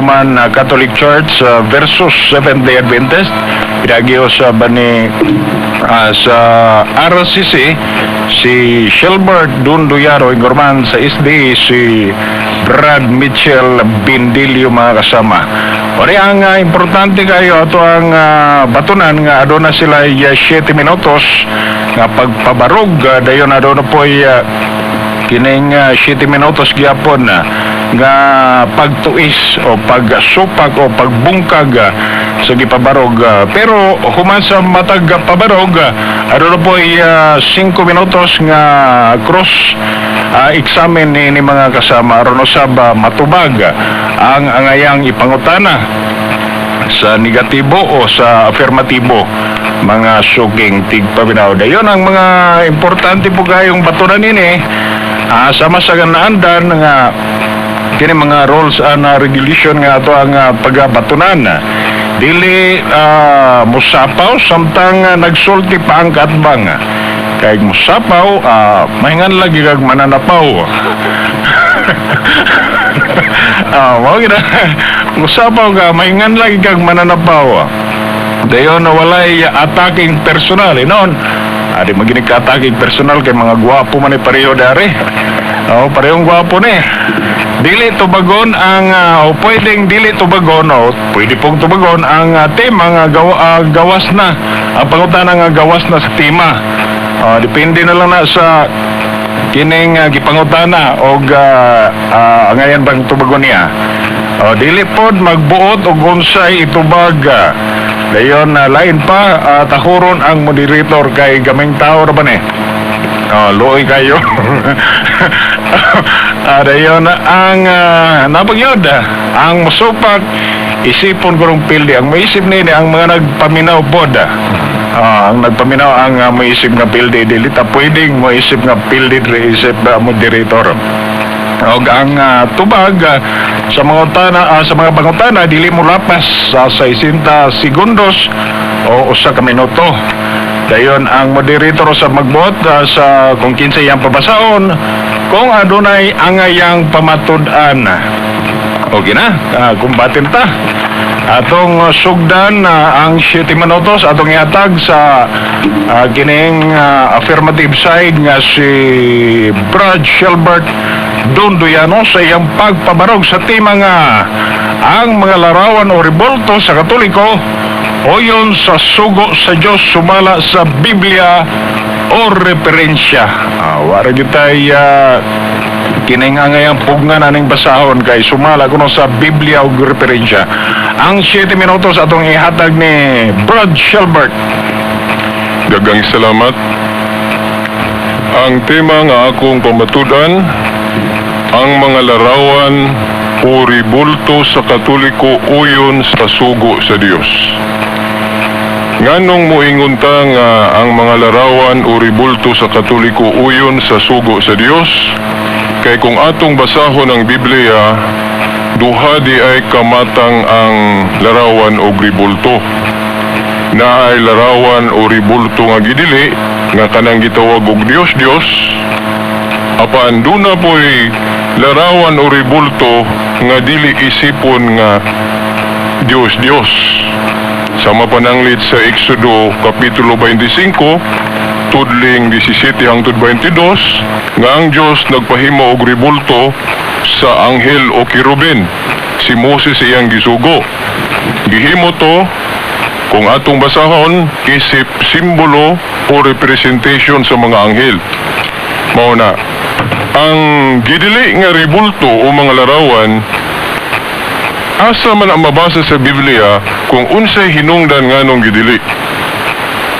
Roman Catholic Church versus Seventh-day Adventist. Pinagyo sa bani sa RCC si Shelbert Dunduyaro, Ingorman sa SDA si Brad Mitchell Bindilio, mga kasama. Ori ang importante kayo ato ang batunan nga aduna sila 7 minutos nga pagpabarog, dayon aduna po'y kining 7 minutos gyapon nga pagtuis o pagsupak o pagbungkag sa gipabarog. Pero human sa matag pabarog, aduna po'y 5 minutos nga cross examine ni mga kasama aron usab matubag ang angayang ipangutana sa negatibo o sa afirmatibo, mga suking tigpaminaw. Dayon ang mga importante po kayong batunan nini, sama sa ganaandan nga kini mga rules and regulation nga ato ang pagabatunan. Dili musapaw samtang nagsulti pa ang kaatbang. Kay musapaw, mahingan lagi kag mananapaw. Mao gina. Musapaw ka, mahingan lagi kag mananapaw. Dayon na walay attacking personal. Eh, noon, adi maginig ka attacking personal kay mga gwapo man ni pareho dari. Oh, parehong gwapo ni. Dili tubagon ang o pwedeng dili tubagon o pwede pong tubagon ang tema nga gawas na ang pangutana nga gawas na sa tema. Depende na lang na sa kining gipangutana og angayan bang tubagon niya. O, dili pod magbuot og unsay itubag. Dayon na lain pa, tahuron ang moderator kay gaming tao ra ba ni. Oh, luoy kayo. Dayon ang napagyod ang musupak isipon ko rong pildi ang maisip nini ang mga nagpaminaw pod. Ang nagpaminaw ang maisip nga pildi, dili ta pwedeng maisip nga pildi diri isip moderator. Og ang tubag sa mga utana, sa mga pangutana dili mo lapas sa 60 segundos o usa ka minuto. Dayon ang moderator sa magbuot sa kung kinsay iyang pabasaon kung adunay angayang pamatud-an. Okay na, kumbatin ta. Atong sugdan ang 7 minutos atong ihatag sa kining affirmative side nga si Brad Shelbert Donduyano sa iyang pagpabarog sa tema nga ang mga larawan o rebulto sa Katoliko oyon sa sugo sa Diyos sumala sa Biblia o referensya. Wara gyud tay kining angayang pugnan aning basahon kay sumala kuno sa Biblia og referensya. Ang 7 minutos atong ihatag ni Brad Shelbert. Daghang salamat. Ang tema nga akong pamatud-an, ang mga larawan o ribulto sa Katoliko uyon sa sugo sa Dios. Nganong moingon ta nga ang mga larawan o ribulto sa Katoliko uyon sa sugo sa Dios? Kay kung atong basahon ang Biblia, duha di ay kamatang ang larawan o ribulto. Naay larawan o ribulto nga gidili nga kanang gitawag og Dios Dios, apan duna po'y larawan o ribulto nga dili isipon nga Dios Dios. Sama pananglit sa Exodo Kapitulo 25 tudling 17 hangtod 22 nga ang Dios nagpahimo og ribulto sa anghel o kerubin. Si Moses iyang gisugo. Gihimo to, kung atong basahon, isip simbolo o representation sa mga anghel. Mao na, ang gidili nga ribulto o mga larawan, asa man ang mabasa sa Biblia kung unsay hinungdan nganong gidili?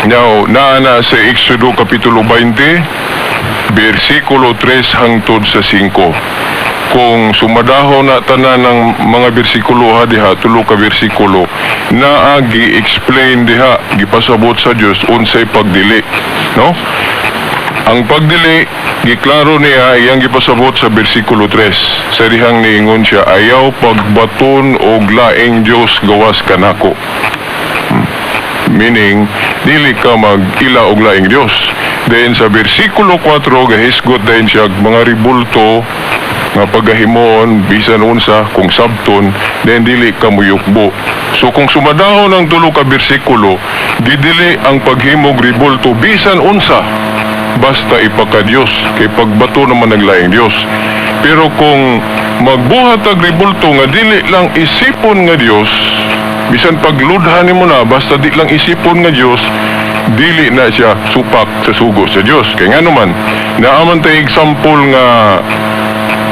Now, naa na sa Exodo Kapitulo 20, versikulo 3 hangtod sa 5. Kung sumadahon na tanan ng mga bersikulo ha diha, tulo ka bersikulo, naa gi-explain diha, gipasabot sa Dios unsay pagdili, no? Ang pagdili, giklaro niya iyang gipasabot sa bersikulo 3. Sa dihang niingon siya, "Ayaw pagbaton og laing Dios gawas kanako." Meaning, dili ka mag-ila og laing Dios. Then sa bersikulo 4, gahisgot din siya mga ribulto. Nga pagahimuon bisan unsa kung sabton, then dili ka muyukbo. So kung sumadahon ang tulo ka bersikulo, didili ang paghimog ribulto bisan unsa basta ipaka-Dios, kay pagbato naman ng laing Dios. Pero kung magbuhat og ribulto nga dili lang isipon nga Dios, bisan pagludhan nimo na, basta di lang isipon nga Dios, dili na siya supak sa sugo sa Dios. Kay nga naman, naaman tay example nga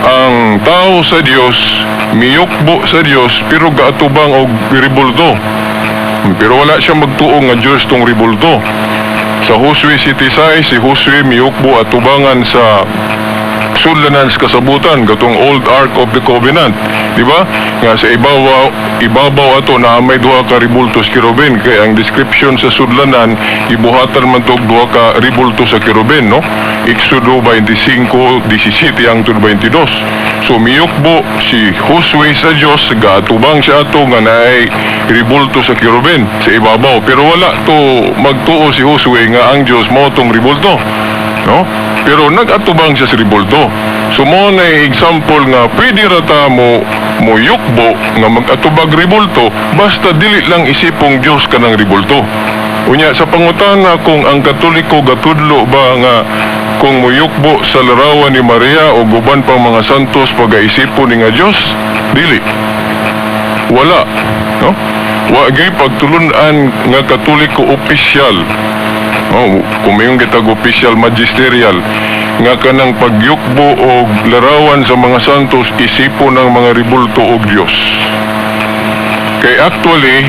ang tao sa Dios miyukbo sa Dios pero gaatubang og ribulto. Pero wala siya magtuo nga Dios tong ribulto. Sa Josue 7:6, si Josue miyukbo atubangan sa sudlanan sa kasabutan, katong old Ark of the Covenant, di ba? Nga sa ibabaw ato na may duha ka ribulto sa kerubin, kay ang description sa sudlanan ibuhatan man tog duha ka ribulto sa kerubin, no? Exodo 25:17 hangtod 22. So miyukbo si Josue sa Dios, gaatubang siya ato nga naay ribulto sa kerubin sa ibabaw, pero wala to magtuo si Josue nga ang Dios mao tong ribulto, no? Pero nag-atubang siya sa ribulto. So mo na example nga pwede ra ta mo moyukbo nga mag-atubag ribulto basta dili lang isipong Dios kanang ribulto. Unya sa pangutana kung ang Katoliko gatudlo ba nga kung moyukbo sa larawan ni Maria o guban pang mga santos pagaisipon ni nga Dios, dili. Wala, no? Wa gyud pagtulun-an nga Katoliko opisyal. Oh, kung mayon kitag official magisterial nga kanang pagyukbo og larawan sa mga santos isipon ng mga ribulto og Dios. Kay actually,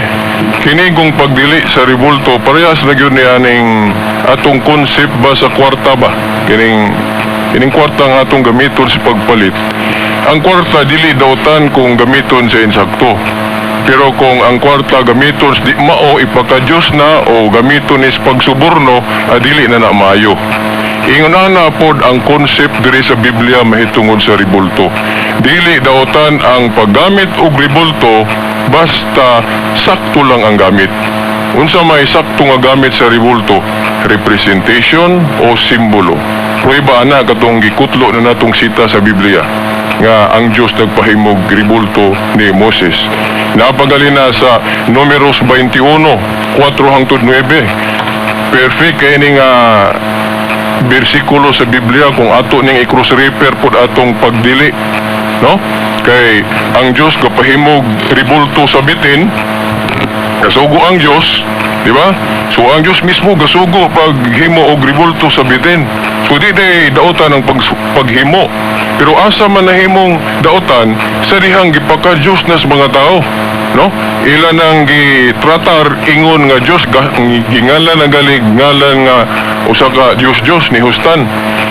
kini kung pagdili sa ribulto, parehas na gyud ni aning atong concept ba sa kwarta ba? Kining kwarta nga atong gamiton sa pagpalit. Ang kwarta dili dautan kung gamiton sa insakto. Pero kung ang kwarta gamiton sa di mao, ipaka-Diyos na o gamiton is pagsuborno, dili na na maayo. Ingon na pod ang concept diri sa Biblia mahitungod sa ribulto. Dili dautan ang paggamit og ribulto basta sakto lang ang gamit. Unsa may sakto nga gamit sa ribulto? Representation o simbolo. Prueba ana katong gikutlo na natong sita sa Biblia nga ang Dios nagpahimog ribulto ni Moses. Napagali na sa Numeros 21, 4 hangtod 9. Perfect kay ni nga bersikulo sa Biblia kung ato ning i-cross refer pod atong pagdili, no? Kay ang Dios gapahimog ribulto sa bitin, gasugo ang Dios, di ba? So ang Dios mismo gasugo paghimo og ribulto sa bitin. So di day dautan ang paghimo. Pero asa man nahimong dautan sa dihang gipaka Dios na sa mga tao, no? Ila nang gitratar ingon nga Dios, gingalan na galig ngalan nga usa ka Dios Dios ni Hustan.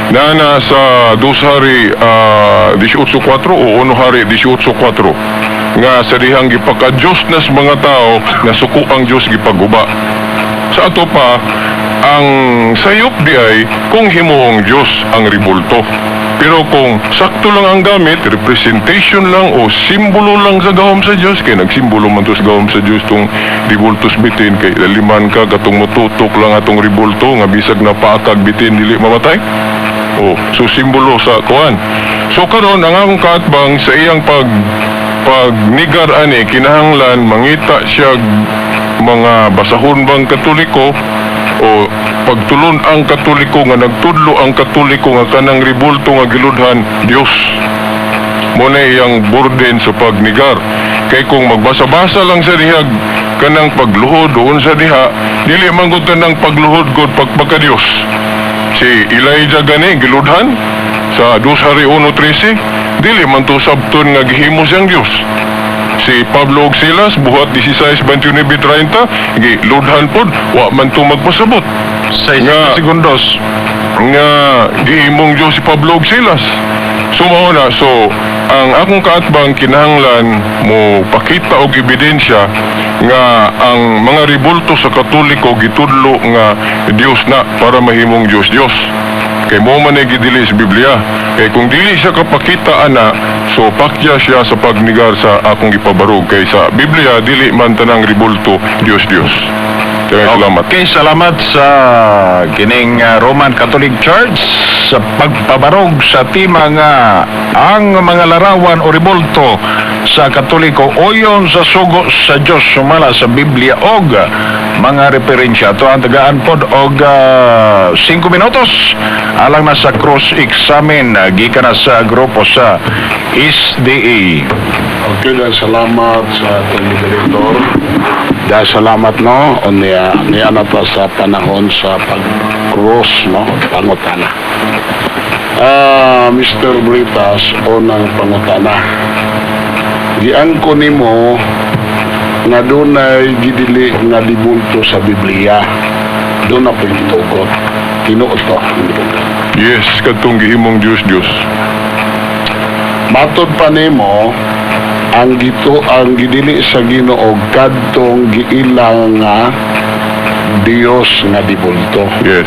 Na sa 2 Hari 18:4 o 1 Hari 18:4 nga sa dihang gipaka Dios na sa mga tao, nasuko ang Dios, gipaguba. Sa ato pa, ang sayop di ay kung himuong Dios ang ribulto. Pero kung sakto lang ang gamit, representation lang o simbolo lang sa gahom sa Dios, kay nagsimbolo man to sa gahom sa Dios tong ribulto sa bitin, kay laliman ka katong mututok lang atong ribulto nga bisag na paakag bitin dili mamatay. Oh, so simbolo sa kuan. So karon ang akong kaatbang sa iyang pagnigar ani, kinahanglan mangita siya mga basahon bang Katoliko o pagtulon ang Katoliko nga nagtudlo ang Katoliko nga kanang ribulto nga giludhan Dios. Mo na iyang burden sa pagnigar. Kay kung magbasa-basa lang sa dihag kanang pagluhod doon sa diha, dili man gud kanang pagluhod gud pagpaka Dios. Si Elijah gani giludhan sa 2 Hari 1:13, dili man to sabton nga gihimo siyang Dios. Si Pablo ug Silas, Buhat 16:29-30, giludhan pod, wa man to magpasabot Sa segundos. Nga gihimong Diyos si Pablo ug Silas. So mao na, so ang akong kaatbang kinahanglan mo pakita og ebidensya nga ang mga ribulto sa Katoliko gitudlo nga Dios na para mahimong Dios Dios. Kay mo man ay gidili sa Biblia. Kay kung dili siya kapakita ana, so pakya siya sa pagnigar sa akong gipabarog, kay sa Biblia dili man tanang ribulto Dios Dios. Daghang salamat. Okay, salamat sa kining Roman Catholic Church sa pagpabarog sa tema nga ang mga larawan o rebulto sa Katoliko uyon sa sugo sa Dios sumala sa Biblia og mga referensya. Ato ang tagaan pod og 5 minutos alang na sa cross-examine gikan na sa grupo sa SDA. Okay, dahil salamat sa atong moderator. Dahil salamat, no, o niya, niya na to sa panahon sa pag-cross, no, pangutana. Mr. Britas, unang pangutana. Giangko nimo nga dunay gidili nga dibulto sa Biblia. Duna po'y gitugot. Tinuod to. Yes, kadtong gihimong Dios Dios. Matod pa nimo, ang gito ang gidili sa Ginoo kadtong giilang nga Dios nga dibulto. Yes.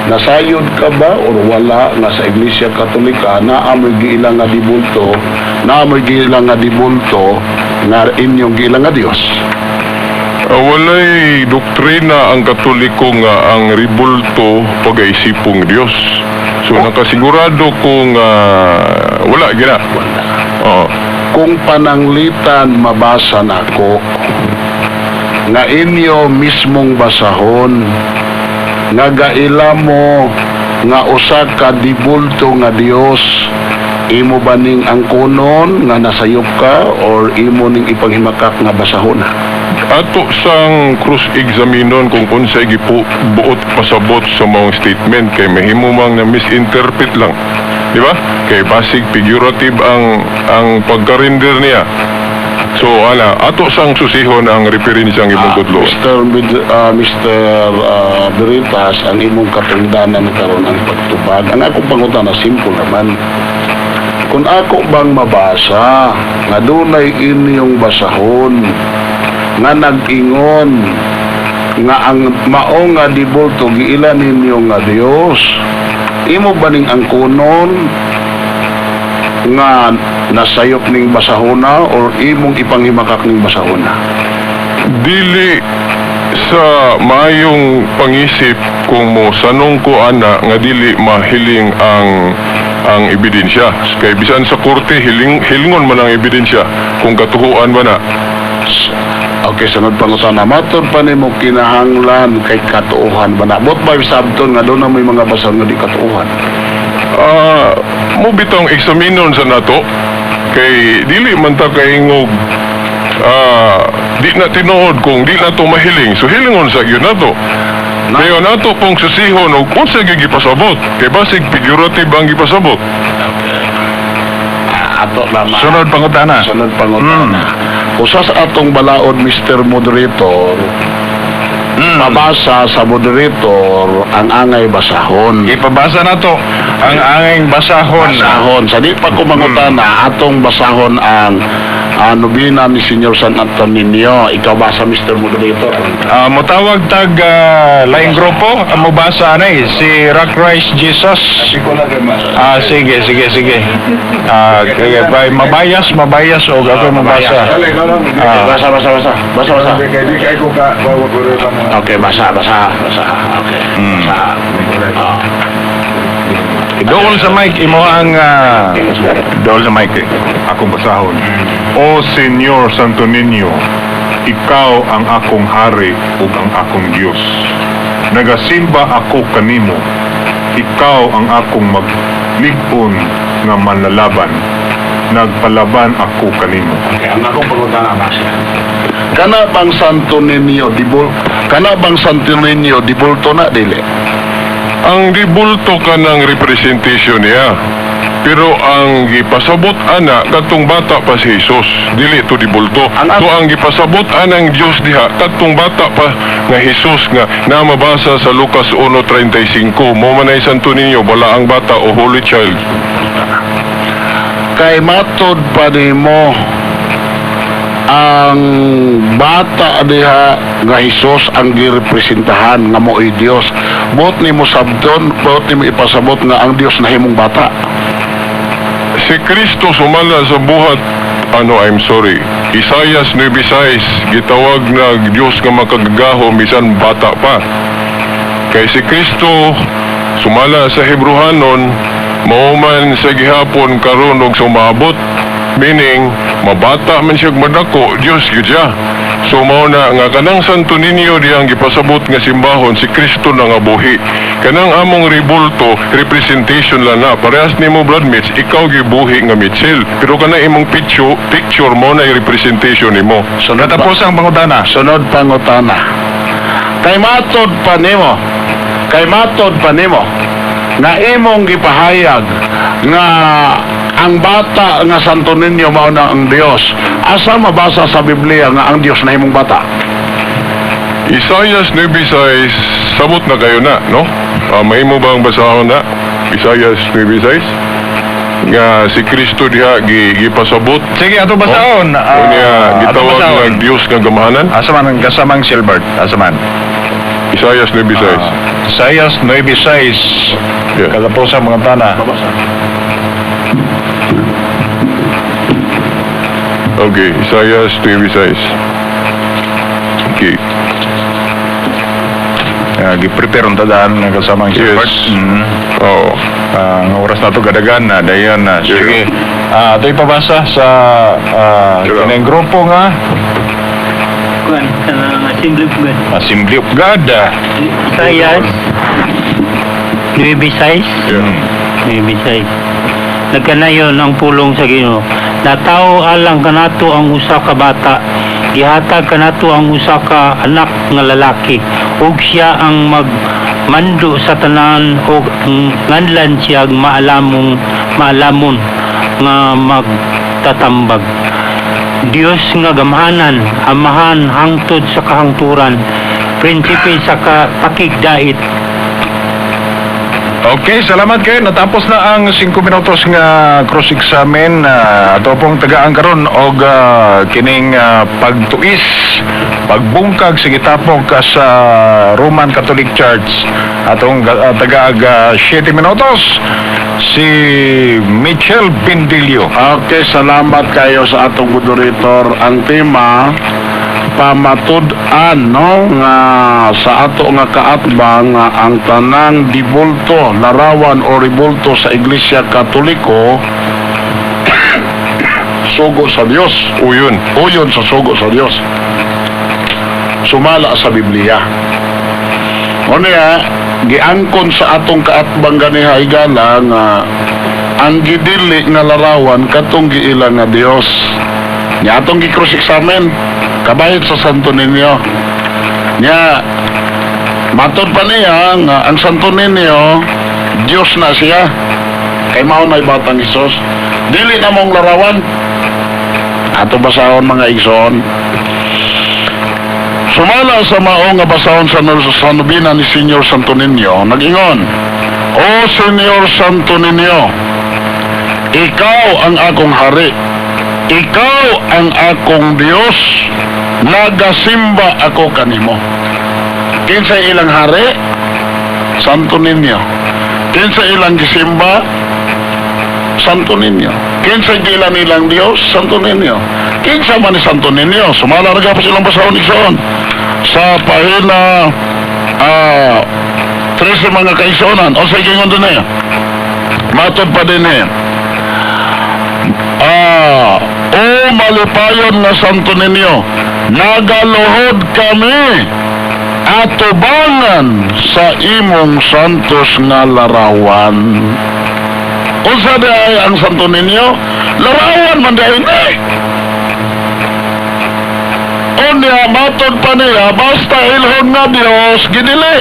Nasayod ka ba or wala nga sa Iglesia Katolika naa mo'y giilang nga dibulto, naa mo'y giilang nga dibulto nga inyong giilang nga Dios? Walay doktrina ang Katoliko nga ang ribulto pagaisipong Dios. So nakasigurado ko nga wala gina. Wala. Oo. Kung pananglitan mabasa nako nga inyo mismong basahon nga gaila mo nga usa ka dibulto nga Dios, imo ba ning angkonon nga nasayop ka or imo ning ipanghimakak nga basahon? Ato sang cross-examinon kung unsay gipu buot pasabot sa maong statement kay mahimo mang na misinterpret lang. Di ba? Kay basig figurative ang pagka-render niya. So ana, ato sang susihon ang referensyang imong kudlo. Mr. Veritas, ang imong katungdanan karon ang pagtubag. Ang akong pangutana simple naman. Kung ako bang mabasa nga dunay inyong basahon nga nag-ingon nga ang mao nga dibulto giila ninyo nga Dios, imo ba ning angkonon nga nasayop ning basahona or imong ipanghimakak ning basahona? Dili sa maayong pangisip kung mo sanong ko ana nga dili mahiling ang ebidensya kay bisan sa korte hiling hilingon man ang ebidensya kung katuhuan ba na. Okay, sunod pangutana. Matod pa nimo kinahanglan kay katuohan ba na? Buot ba sabton nga duna may mga basahon nga di katuohan? Mo bitong eksaminon sa nato kay dili man ta kaingog di na tinuod kung di na to mahiling, so hilingon sa gyud nato. Dayon nato kung susihon og unsa gyud gipasabot kay basig figurative ang gipasabot. Ato lamang. Sunod pangutana. Sunod pangutana. Usa sa atong balaod, Mr. Moderator, pabasa sa moderator ang angay basahon. Ipabasa na to ang angay basahon. Basahon. Sa di pa ko mangutana, atong basahon ang nobina ni Senyor San Antonio. Ikaw basa, Mr. Moderator. Motawag tag laing grupo, ang mobasa na eh, si Rock Rice Jesus. Sige, sige, sige. Okay, bye. Mabayas, mabayas o ako mabasa. Basa, basa, basa. Basa, basa. Okay, basa, basa, basa. Okay. Basa. Dool sa mic, imo ang dool sa mic, eh. Akong basahon. O Senyor Santo Niño, ikaw ang akong hari ug ang akong Dios. Nagasimba ako kanimo. Ikaw ang akong maglig-on nga manlalaban. Nagpalaban ako kanimo. Okay, ang akong pangutana basa. Kana bang Santo Niño dibul kana bang Santo Niño dibulto na dili? Ang dibulto ka ng representation niya, pero ang gipasabot ana kadtong bata pa si Jesus, dili to dibulto. So ang gipasabot anang Dios diha kadtong bata pa nga Jesus nga na mabasa sa Lucas 1:35 mo manay Santo Niño, bala ang bata o Holy Child. Kay matod pa nimo ang bata diha nga Hesus ang girepresentahan nga mo'y Dios. Buot nimo sabton, buot nimo ipasabot nga ang Dios nahimong bata? Si Kristo sumala sa buhat Ano, I'm sorry. Isaias 9:6, gitawag na Dios nga makagagahom bisan bata pa. Kay si Kristo sumala sa Hebrehanon, mao man sa gihapon, karon ug sumabot. Meaning, mabata man siya madako, Dios gyud siya. So mao na nga kanang Santo Niño diyang gipasabot nga simbahon, si Kristo na nga buhi. Kanang among rebulto, representation lang na. Parehas nimo, Brad Mitch, ikaw gibuhi nga Mitchell. Pero kanang imong picture, picture mo na representation nimo. Sunod pa, Natapos ang pangutana. Sunod pangutana. Kay matod pa nimo nga imong gipahayag nga ang bata nga Santo Niño mao na ang Dios. Asa mabasa sa Biblia nga ang Dios na imong bata? Isaias 9:6, sabot na kayo na, no? Ah, mahimo bang basahon na? Isaias 9:6? Nga si Kristo diha gipasabot. Sige, ato basahon. Oh, Ah, niya, ato gitawag basahon. nga Dios nga gamahanan. Asa man ang kasamang Silbert? Asa man? Isaias 9:6. Isaias 9:6. Yeah. Katapos ang pangutana. Mabasa. Okay, Isaias 9:6. Okay. Gi-prepare ang tadaan ng kasamang Yes. Silbert. Oo. Ang oras na ito gadagan na dayon na. Sige. Ah, ito ipabasa sa Sure. kining grupo nga Kuan, kanang Assembly of God. Assembly of God. Isaias 9:6. Yeah. 9:6. Nagkanayon ang pulong sa Ginoo. Natawo alang kanato ang usa ka bata. Gihatag kanato ang usa ka anak nga lalaki. Ug siya ang magmando sa tanan ug nganlan siya ang maalamong maalamon nga magtatambag. Dios nga gamhanan, Amahan hangtod sa kahangturan, Prinsipe sa pakigdait. Okay, salamat kayo. Natapos na ang 5 minutos nga cross-examine. Ato pong tagaan karon og kining pagtuis, pagbungkag sa gitapok ka sa Roman Catholic Church. Atong tagaag 7 minutos si Michel Bindilio. Okay, salamat kayo sa atong moderator. Ang tema, pamatud-an, no, nga sa ato nga kaatbang nga ang tanang dibulto, larawan o ribulto sa Iglesia Katoliko sugo sa Dios. Uyon. Uyon sa sugo sa Dios. Sumala sa Biblia. O niya, giangkon sa atong kaatbang ganiha, higala, nga ang gidili nga larawan katong giila nga Dios. Nya atong gi-cross examine kabayot sa Santo Niño. Nya matod pa niya nga ang Santo Niño Dios na siya. Kay mao na'y batang Hesus. Dili na mong larawan. Ato basahon, mga igsoon. Sumala sa mao nga basahon sa nobina ni Senyor Santo Niño, nag-ingon, "O Senyor Santo Niño, ikaw ang akong hari, ikaw ang akong Dios, nagasimba ako kanimo." Kinsa ilang hari? Santo Niño. Kinsa ilang gisimba? Santo Niño. Kinsa giila nilang Dios? Santo Niño. Kinsa man ni Santo Niño? Sumala ra gapos ilang basahon, igsoon. Sa pahina 13, mga kaigsuonan, o sa gingon din eh. Matod pa din eh. "O malipayon nga Santo Niño, nagaluhod kami atubangan sa imong santos nga larawan." Unsa di ay ang Santo Niño? Larawan man di ay ni. Unya, matod pa nila, basta ilhon nga Dios, gidili.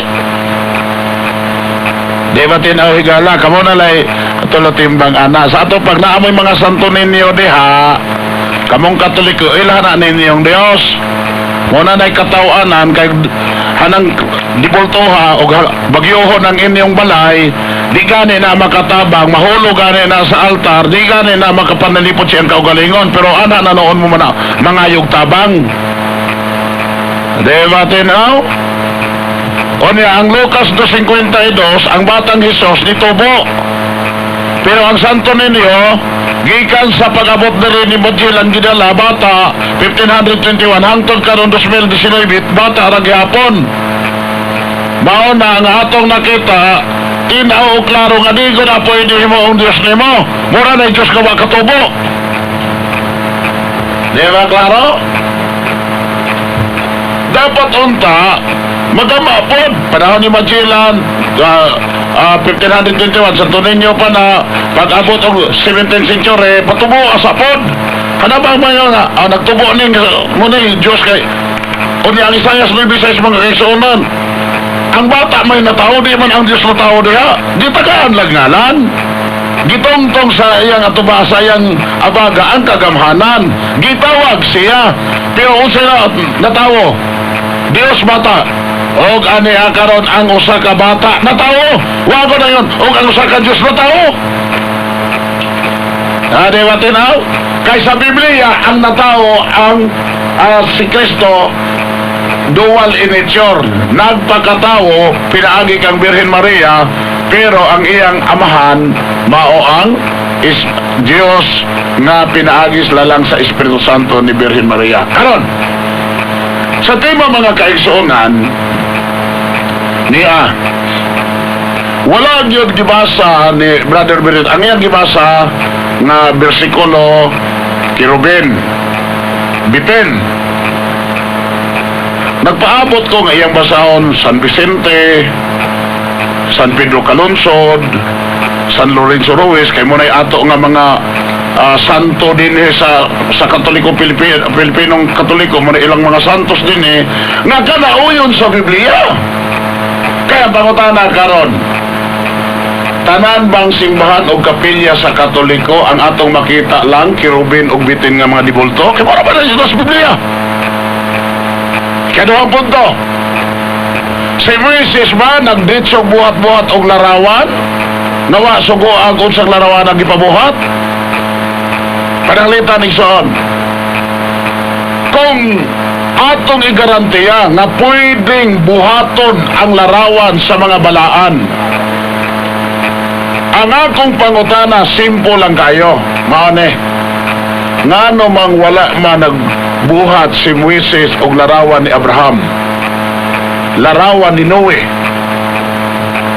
Di ba tinaw, higala, kamo na lay tulo timbang ana. Sa ato pag naamoy mga Santo Niño diha, kamong Katoliko, ilhan na ninyong Dios. Muna na'y katawanan kay hanang dibultoha o bagyohon ang inyong balay, di gani na makatabang, mahulog gani na sa altar, di gani na makapanalipot siyang kaugalingon, pero ana na noon mo man mangayog tabang. Di ba tinaw? O niya, ang Lucas 2.52, ang batang Hesus nitubo. Pero ang Santo Niño, gikan sa pag-abot diri ni Magellan, gidala bata 1521 hangtod karon 2019, bata ra gihapon. Mao na ang atong nakita, tinaw o klaro nga di ko na pwede mo ang Diyos nimo. Mura na Diyos ka wa katubo. Di ba klaro? Dapat unta magama pod panahon ni Magellan, 1521, Santo Niño pa na. Pag-abot og 17th century, patubo asa pod kana ba mga nga nagtubo ning mo ni Diyos kay unya ang Isaias 9:6, mga kaigsuonan, ang bata may natao, di man ang Diyos natao diha. Gitagaan lang ngalan, gitungtong sa iyang atuba, sa iyang abaga ang kagamhanan, gitawag siya, pero unsa na natawo? Diyos bata. Og ani karon ang usa ka bata natawo, wa ko na yun, og ang usa ka Diyos natawo. Ah, di ba tinaw? Kay sa Biblia, ang natao ang si Kristo, dual in nature. Nagpakatao, pinaagi kang Birhen Maria, pero ang iyang amahan, mao ang is Diyos nga pinaagi lalang sa Espiritu Santo ni Birhen Maria. Karon, sa tema, mga kaigsuonan, niya, wala gyud gibasa ni Brother Berit. Ang iyang gibasa nga bersikulo, Kerubin, Bitin. Nagpaabot ko nga iyang basahon San Vicente, San Pedro Calungsod, San Lorenzo Ruiz, kay mo ato nga mga santo din eh, sa Katoliko Pilipino, Pilipinong Katoliko mo ilang mga santos din eh nga kanauyon sa Biblia. Kaya pangutana karon, tanan bang simbahan o kapilya sa Katoliko ang atong makita lang kerubin ug bitin nga mga dibulto? Kay mura ba na sila sa Biblia? Kaduhang punto, si Moises ba nagditsog buhat-buhat og larawan? Nawa sugo ang unsang larawan ang gipabuhat? Pananglitan, igsoon, kung atong igarantiya nga pwedeng buhaton ang larawan sa mga balaan, ang akong pangutana simple lang kayo. Mao ni. Ngano mang wala man nagbuhat si Moises og larawan ni Abraham? Larawan ni Noe?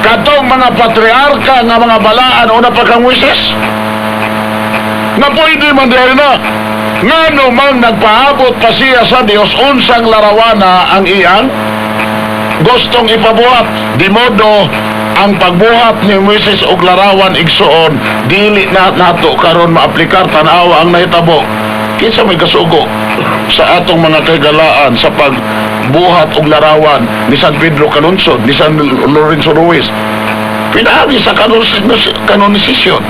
Katong mga patriarka nga mga balaan, una pa kang Moises? Na pwede man diri na. Ngano mang nagpaabot pa siya sa Dios unsang larawana ang iyang gustong ipabuhat? Di modo ang pagbuhat ni Moises og larawan, igsuon, dili na nato karon maaplikar. Tan-awa ang nahitabo. Kinsa may kasugo sa atong mga kahigalaan sa pagbuhat og larawan ni San Pedro Calungsod, ni San Lorenzo Ruiz? Pinaagi sa kanonisasyon.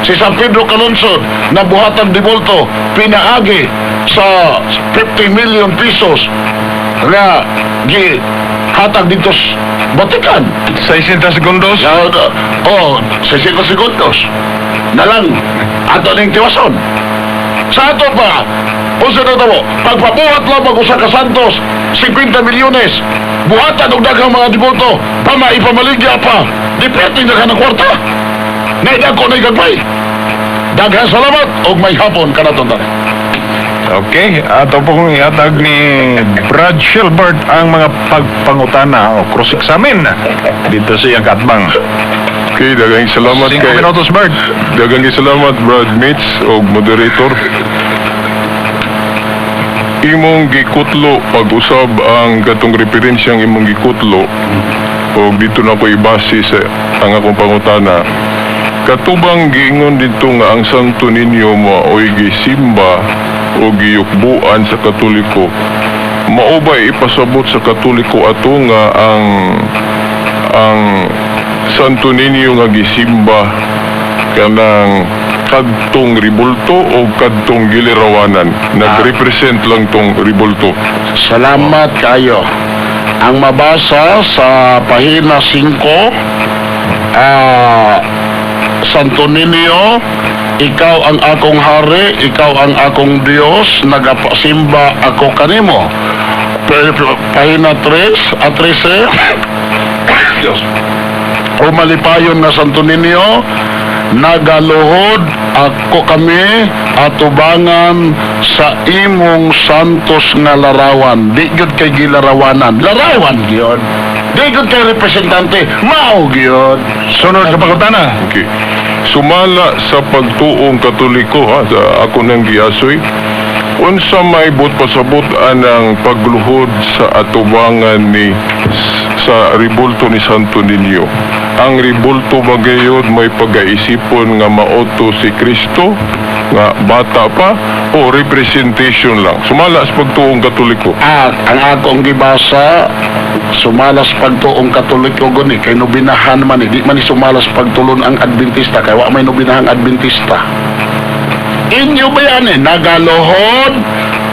Si San Pedro Calungsod na buhatan dibulto, pinaagi sa 50 million pesos nga gi hatag dito sa Vatican. 60 segundos. Oh, 60 segundos na lang ato ning tiwason. Sa ato pa, unsa na tamo? Pagpabuhat lang mag usa ka santos, 50 milyones. Buhatan og daghang mga dibulto, pama ipamaligya pa. Depende na ka ng kwarta. Naidagko na gagmay. Daghang salamat og may hapon kanaton tanan. Okay, ato pong ihatag ni Brad Shilbert ang mga pagpangutana o cross-examine dito sa iyang katbang. Okay, daghang salamat 5 kay minutos, Bert. Daghang salamat, Brad Mates og moderator. Imong gikutlo pag-usab ang katong referensyang imong gikutlo og dito na ko ibase sa ang akong pangutana. Katubang giingon dito nga ang Santo Niño maoy gisimba o giyukbuan sa Katoliko. Mao ba ipasabot sa Katoliko ato nga ang Santo Niño nga gisimba kanang kadtong ribulto o kadtong gilirawanan, nagrepresent lang tong ribulto? Salamat kayo. Ang mabasa sa pahina 5, Santo Niño, ikaw ang akong hari, ikaw ang akong Diyos, nagapasimba ako kanimo. Pero, pahina 3 at 13, Diyos. O malipayon nga Santo Niño, Nagaluhod ako kami atubangan sa imong santos nga larawan. Di gyud kay gilarawanan. Larawan gyud. Di gyud kay representante. Mao gyud. Sunod sa pangutana. Okay. Sumala sa pagtuong Katoliko ha, sa ako nang giasoy, unsa may buot pasabot anang pagluhod sa atubangan ni sa ribulto ni Santo Niño? Ang ribulto ba gayod may pagaisipon nga maoto si Kristo nga bata pa o representation lang? Sumala sa pagtuong Katoliko. Ah, ang akong gibasa, sumalas pagtuong Katoliko guni kay nobinahan man eh. Di man ni sumalas pagtulon ang Adventista kay wa may nobinahang Adventista. Inyo ba yan eh? Nagaluhod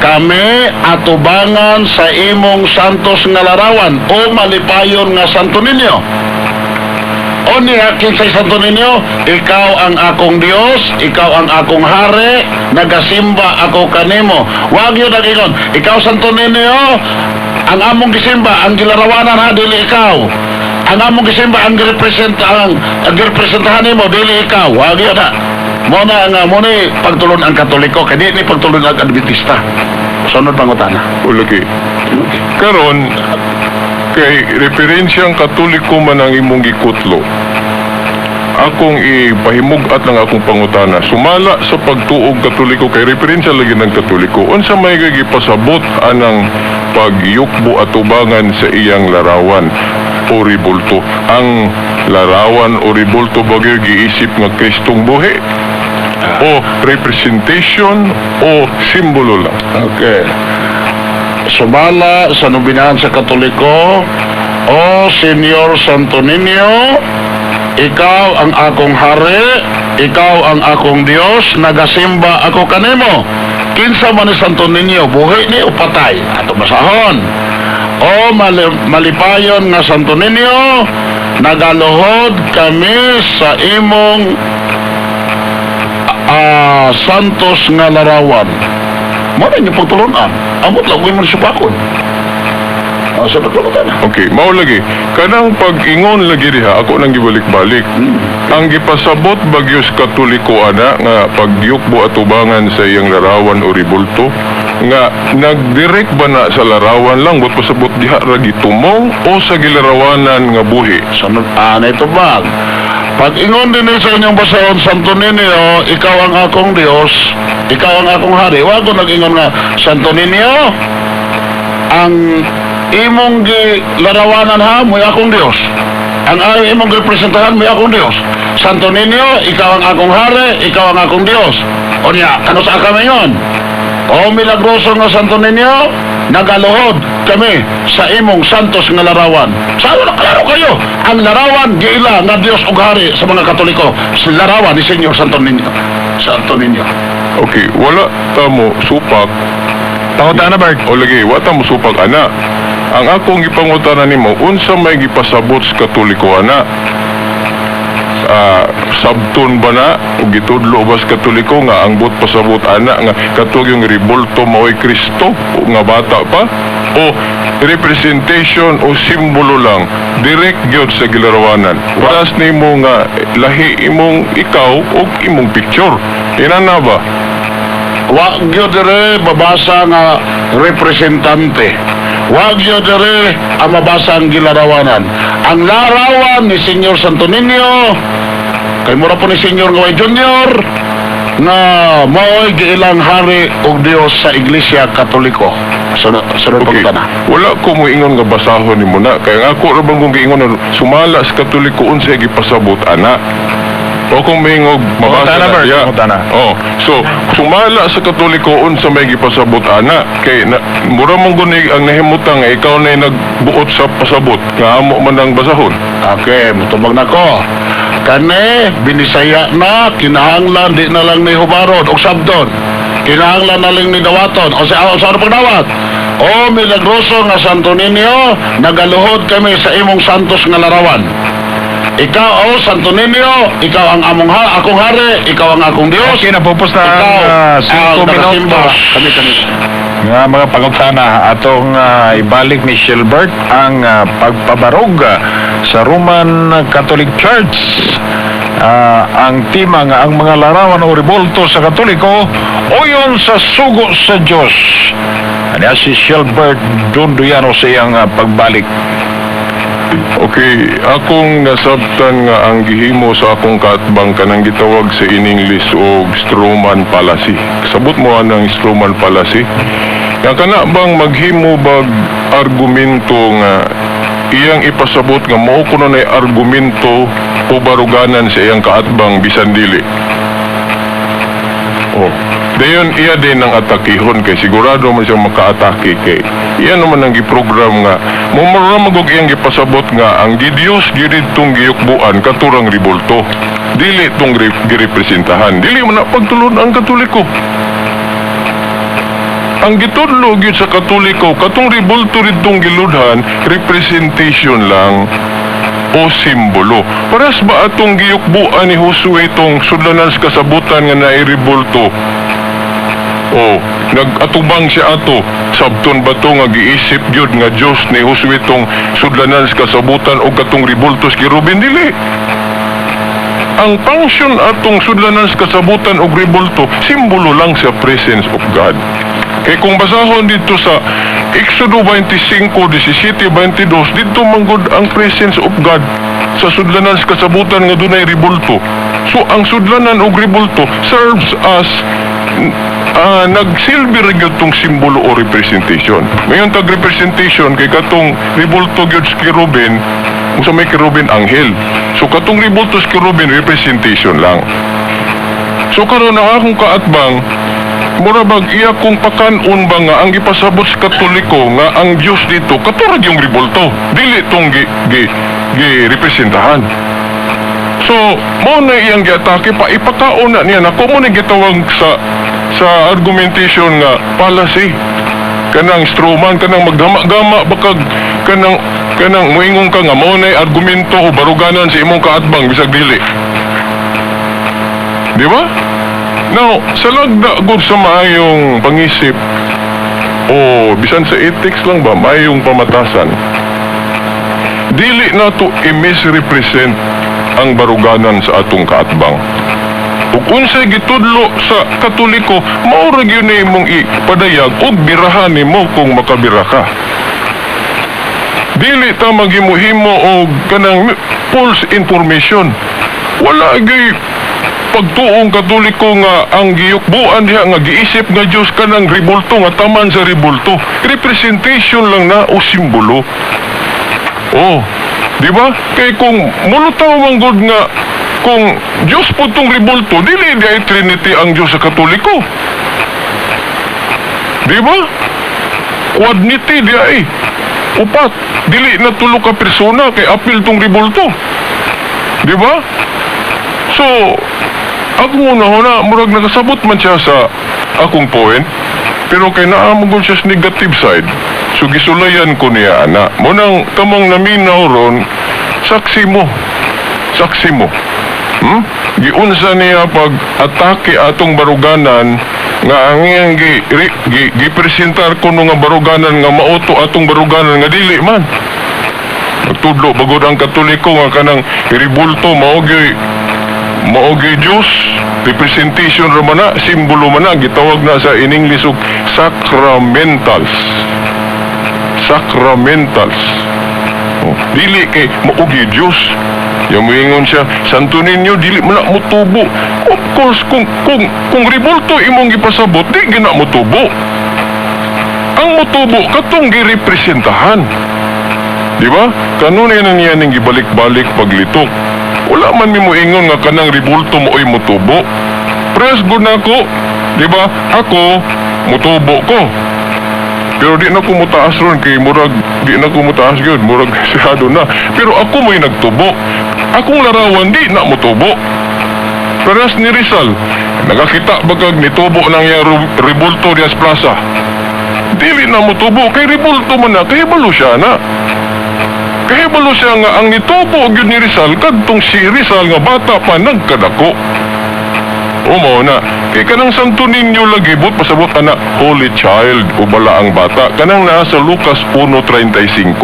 kami atubangan sa imong santos nga larawan o malipayon nga Santo Niño. O niya, kinsay Santo Niño, ikaw ang akong Dios, ikaw ang akong hari, nagasimba ako kanimo. Wag yun ang ingon, ikaw Santo Niño, ang among gisimba, ang gilarawanan ha, dili ikaw. Ang among gisimba, ang girepresent ang girepresentahan nimo, dili ikaw. Wag yun ha. Mo na nga mo ni pagtulon ang Katoliko, kay di ni pagtulon ang Adventista. Sunod pangutana. O lagi. Karon kay referensya ang Katoliko man ang imong gikutlo. Akong ipahimug-at lang akong pangutana. Sumala sa pagtuog Katoliko kay referensya lagi ng Katoliko. Unsa may gipasabot anang pagyukbo atubangan sa iyang larawan o ribulto? Ang larawan o ribulto bagay giisip nga Kristong buhi o representation o simbolo lang? Okay. Sumala sa nobinahan sa Katoliko, O Senyor Santo Niño, ikaw ang akong hari, ikaw ang akong Dios, nagasimba ako kanimo. Kinsa man ni Santo Niño, buhi ni o patay? Ato basahon. O malipayon nga Santo Niño, nagaluhod kami sa imong santos nga larawan. Mo na inyo pagtulunan. Amot lang ko mo supakon. Sa pagtulunan. Okay, mao lagi. Kanang pag-ingon lagi diha, ako nang gibalik-balik. Ang gipasabot bagyos Katoliko ana nga pagyukbo atubangan sa iyang larawan o ribulto nga nagdirect ba na sa larawan lang but pasabot diha ra gitumong o sa gilarawanan nga buhi? Sunod, na ito bag. Pag ingon din sa inyong basahon, Santo Niño, ikaw ang akong Diyos, ikaw ang akong hari. Wag ko nag-ingon nga, Santo Niño, ang imong gilarawanan ha, mo'y akong Diyos. Ang imong representahan, mo'y akong Diyos. Santo Niño, ikaw ang akong hari, ikaw ang akong Diyos. O niya, kano sa kami yun? O milagroso nga Santo Niño, nagaluhod kami sa imong santos nga larawan. Sa na klaro kayo, ang larawan giila nga Dios ug hari sa mga Katoliko, sa larawan ni Senyor Santo Niño. Santo Niño. Okay, wala ta mo supak. Pangutana, Bert. O lagi, wala ta mo supak ana. Ang akong gipangutana nimo, unsa may gipasabot sa Katoliko ana? Sabton ba na o gitudlo ba sa Katoliko nga ang buot pasabot ana nga katog yung ribulto mao'y Kristo o nga bata pa o representation o simbolo lang direct gyud sa gilarawanan? Paras nimo nga lahi imong ikaw o imong picture inana ba? Wa gyud dire babasa nga representante. Wa gyud dire ang mabasa ang gilarawanan. Ang larawan ni Senyor Santo Niño kay mura po ni Senyor nga way Junior nga mao'y giilang hari ug Dios sa Iglesia Katoliko. Sunod sunod Okay. pangutana. Wala ko mo ingon nga basahon nimo na kay ang ako ra bang kung giingon na sumala sa Katoliko unsay gipasabot ana. O kung maingog mabasa Pangutana, na Bert. siya. Pangutana. Oh, so sumala sa Katoliko unsa may gipasabot ana kay na, mura man guni ang nahimutang nga ikaw na nagbuot sa pasabot nga amo man ang basahon. Okay, mutubag na ko. Kani, binisaya na, kinahanglan di na lang ni Hubaron o sabdon. Kinahanglan na lang ni Dawaton. O sa ano pagdawat? O milagroso nga Santo Niño, nagaluhod kami sa imong santos nga larawan. Ikaw, o Santo Niño, ikaw ang among ha, akong hari, ikaw ang akong Diyos. Okay, napupos na ang Ikaw 5 ang nagasimba. minutos. Kami, kami. Nga mga pangutana, atong ibalik ni Shilbert ang pagpabarog sa Roman Catholic Church. Ang tema nga ang mga larawan o rebulto sa Katoliko uyon sa sugo sa Diyos. Ano si Shelbert Donduyano sa iyang pagbalik. Okay, akong nasabtan nga ang gihimo sa akong kaatbang kanang gitawag sa in-English og strawman fallacy. Sabot mo anang strawman fallacy? Nga kana bang maghimo bag argumento nga iyang ipasabot nga mao kuno nay argumento o baruganan sa iyang kaatbang bisan dili? Oh, dayon iya din ang atakihon kay sigurado man siyang makaatake kay iya naman ang giprogram nga mumura magog iyang gipasabot nga ang gidiyos gyud tong giyukbuan katurang ribulto, dili tong girepresentahan. Dili man na pagtulon ang Katoliko. Ang gitudlo gyud sa Katoliko, katong ribulto ridtong giludhan, representation lang o simbolo. Paras ba atong giyukbuan ni Josue itong sudlanan sa kasabutan nga nairibulto? O, nag-atubang siya ato. Sabton ba to nga giisip gyud nga Diyos ni Josue itong sudlanan sa kasabutan o katong ribulto sa Kerubin? Dili. Ang function atong sudlanan sa kasabutan og ribulto, simbolo lang sa presence of God. Kay kung basahon dito sa Exodo 25, 17, 22, dito manggod ang presence of God sa sudlanan sa kasabutan nga dunay ribulto. So ang sudlanan og ribulto serves as nagsilbi ra gyud tong simbolo o representation. Mayon tag representation kay katong ribulto gyud sa kerubin, unsa may kerubin? Anghel. So katong ribulto sa kerubin, representation lang. So karon ang akong kaatbang, mura bag iya kong pakanon ba nga ang gipasabot sa Katoliko nga ang Diyos dito katurag yung ribulto, dili tong gi, gi, gi representahan. So mao na iyang giatake pa ipakaon na niya nako mo ni gitawag sa argumentation nga fallacy, kanang strawman, kanang maggama-gama bakag kanang moingon ka nga mao na argumento o baruganan sa imong kaatbang bisag dili, di ba? Now, sa lagda gud sa maayong pangisip o bisan sa ethics lang ba, maayong pamatasan, dili nato i-misrepresent ang baruganan sa atong kaatbang. Ug unsay gitudlo sa Katoliko, mao ra gyud na imong ipadayag ug birahan nimo kung makabira ka. Dili ta maghimo-himo og kanang false information. Wala gyud pagtuong Katoliko nga ang giyukbuan diha nga giisip nga Diyos kanang ribulto nga taman sa ribulto. Representation lang na o simbolo. Oh, di ba? Kay kung mulutaw man gud nga kung Diyos po tong ribulto, dili di ay Trinity ang Diyos sa Katoliko. Di ba? Quadnity di ay. Upat. Dili na tulo ka persona kay apil tong ribulto. Di ba? So, ako muna na, murag nakasabot man siya sa akong point, pero kay naa mo gud siya sa negative side, so gisulayan ko niya ana. Munang kamong naminaw ron, saksi mo. Saksi mo. Giunsa niya pag atake atong baruganan nga ang iyang gi, ri, gi, gipresentar ko nga baruganan nga mauto atong baruganan nga dili man. Nagtudlo bagod ang Katoliko nga kanang ribulto mao gyud Diyos, representation ra man na, simbolo man na, gitawag na sa in English og sacramentals. Sacramentals. Oh, dili kay mao gyud Diyos. Yang moingon siya, Santo Niño, dili man na motubo. Of course, kung ribulto imong gipasabot, di gina motubo. Ang motubo, katong girepresentahan. Di ba? Kanunay na niya ning gibalik-balik paglitok. Wala man mi moingon nga kanang ribulto mo ay motubo. Press good na ako. Di ba? Ako, motubo ko. Pero di na ko mutaas ron kay murag di na ko mutaas gyud, murag sirado na. Pero ako mo'y nagtubo. Akong larawan di na motubo. Paras ni Rizal, nagakita ba kag nitubo nang iyang ribulto diya sa plaza? Dili na motubo kay ribulto man na, kay balo siya na. Kahibalo siya nga ang nitubo gyud ni Rizal kadtong si Rizal nga bata pa nagkadako. O mao na, kay kanang Santo Niño lagi but pasabot ana Holy Child o bala ang bata kanang naa sa Lucas 1:35.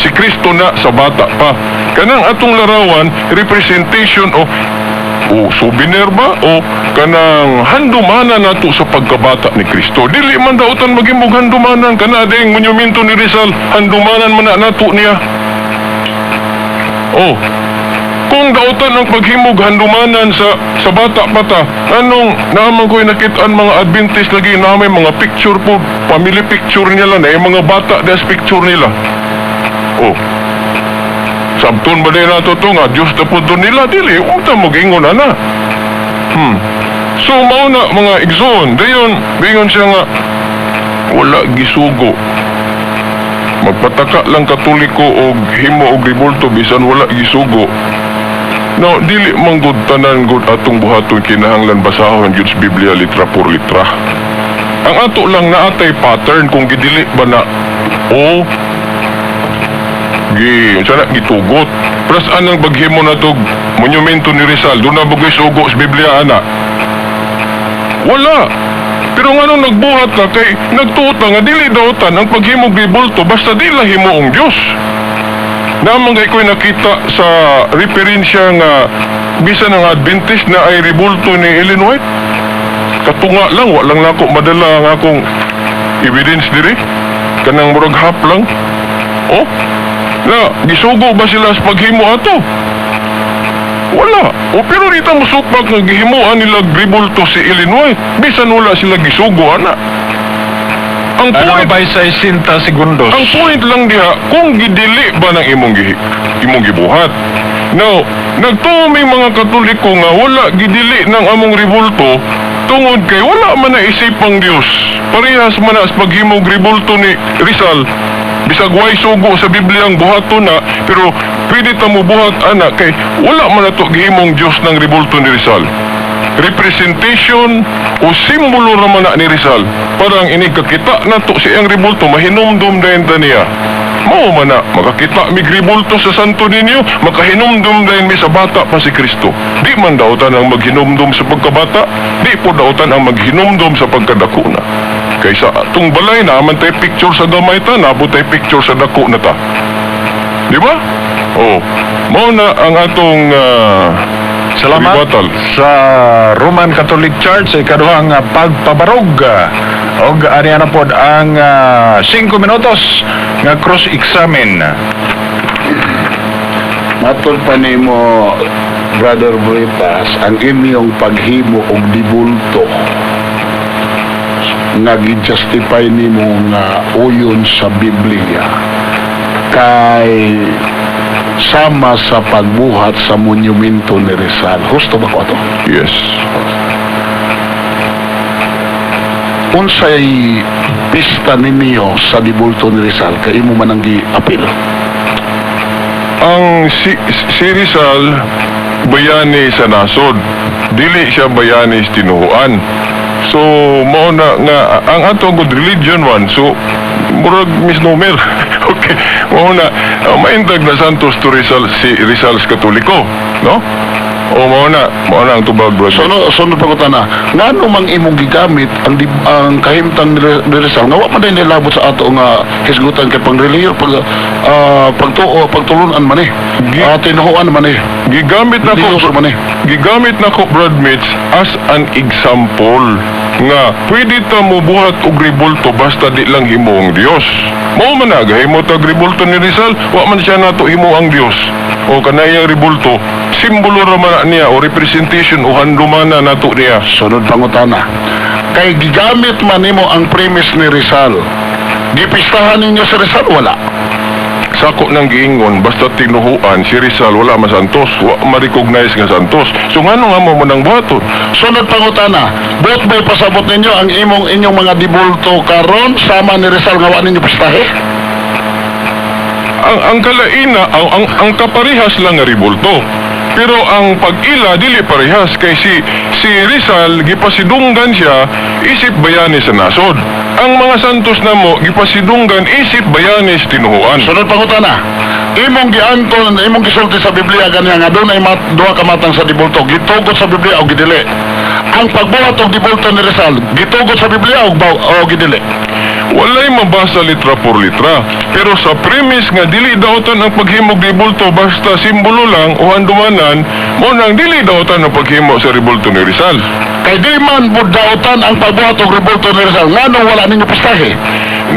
Si Kristo na sa bata pa. Kanang atong larawan, representation o o souvenir ba o kanang handumanan nato sa pagkabata ni Kristo. Dili man dautan maghimog handumanan kana ding monumento ni Rizal, handumanan man na nato niya. Oh, kung dautan ang paghimog handumanan sa bata pa ta, anong naman ko'y nakitaan mga Adventist lagi na may mga picture po, family picture nila na yung mga bata des picture nila. Oh, sabton ba din nato to nga Diyos na po doon nila, dili, huwag ta mag-ingon ana. So mao na, mga igsoon, dayon, bingon siya nga, wala gisugo. Magpataka lang Katoliko og himo og rebulto bisan wala gisugo. No, dili man gud tanan gud atong buhaton kinahanglan basahon gyud sa Biblia litra por litra. Ang ato lang naatay pattern kung gidili ba na o gi unsa na gitugot. Pras anang baghimo na tog monumento ni Rizal, doon na bagay sugo sa Biblia ana. Wala. Pero nganong nagbuhat ka kay nagtuot na nga dili dautan ang paghimog rebulto basta di lang himuong Dios. Namang kay ko'y nakita sa referensya nga bisan ang Adventist na ay rebulto ni Ellen White. Katunga lang, wa lang nako madala ang akong evidence diri. Kanang murag hap lang. Oh, na, gisugo ba sila sa paghimo ato? Wala. O pero rita mo supak nga gihimuan nila rebulto si Ellen White. Bisan wala sila gisugo ana. Ang Ano point ba sa 60 segundos? Ang point lang diha, kung gidili ba ng imong gibuhat. Now, nagtuo may mga Katoliko nga wala gidili ng among rebulto tungod kay wala man na isip ang Dios. Parehas man na sa paghimog rebulto ni Rizal. Bisag way sugo sa Biblia ang buhaton na, pero pwede ta mo buhat ana kay wala man nato gihimong Dios ng rebulto ni Rizal. Representation o simbolo naman na ni Rizal. Parang inig kakita nato sa iyang rebulto, mahinumdum dayon ta niya. Mao man na, makakita mig rebulto sa Santo Niño, makahinumdum dayon mi sa bata pa si Kristo. Di man dautan ang maghinumdum sa pagkabata, di po dautan ang maghinumdum sa pagkadako na. Kaysa atong balay na man tay picture sa gamay ta, nabot tay picture sa dako na ta. Di ba? Oh, mao na ang atong Salamat ribatal. Sa Roman Catholic Church sa ikaduhang pagpabarog. Og ani na pod ang 5 minutos nga cross-examine. Matod pa nimo, Brother Britas, ang inyong paghimo og dibulto nga gi-justify nimo nga uyon sa Biblia kay sama sa pagbuhat sa monumento ni Rizal. Husto ba ko ato? Yes. Unsay pista ninyo sa dibulto ni Rizal kay imo man ang gi-apil? Ang si Rizal bayani sa nasod. Dili siya bayani sa tinuhuan. So mao na nga ang ato good religion man, so murag misnomer. Okay, mao na maintag na Santos to Rizal si Rizal's Katoliko, no? O mao na ang tubag, brother. So no, sunod pa ko tana, ngano mang imong gigamit ang kahimtang ni Rizal nga wa man day nilabot sa ato nga hisgutan kay pangrelihiyo pag pagtuo pagtulunan man eh. Tinuhuan man eh. Gigamit na ko Diyos man eh. Gigamit na ko, Brad Mitch, as an example nga pwede ta mo buhat og rebulto basta di lang himo ang Dios. Mao man na gahimo tag rebulto ni Rizal, wa man siya nato himo ang Dios. O kanayang rebulto, simbolo ra man na niya o representation o handumana nato niya. Sunod pangutana. Kay gigamit man nimo ang premise ni Rizal. Gipistahan ninyo si Rizal, wala? Sako nang giingon, basta tinuhuan si Rizal wala masantos, wa ma-recognize nga santos. So ngano nga mo man ang buhaton? Sunod pangutana, buot ba'y pasabot ninyo ang imong inyong mga dibulto karon sama ni Rizal nga wa ninyo pistahe? Ang kalaina ang kaparehas lang nga rebulto. Pero ang pag-ila dili parehas kay si Rizal gipasidunggan siya isip bayani sa nasod. Ang mga santos namo gipasidunggan isip bayani sa tinuhuan. Sunod pangutana, imong gianton, imong gisulti sa Biblia ganiya nga dunay duha ka matang sa dibulto, gitugot sa Biblia o gidili? Ang pagbuhat og dibulto ni Rizal, gitugot sa Biblia o gidili? Walay mabasa litra por litra. Pero sa premise nga dili daotan ang paghimog rebulto basta simbolo lang o handumanan, mao nang dili daotan ang paghimo sa rebulto ni Rizal. Kay di man budautan ang pagbuhat og rebulto ni Rizal, nganong wala ninyo pustahe?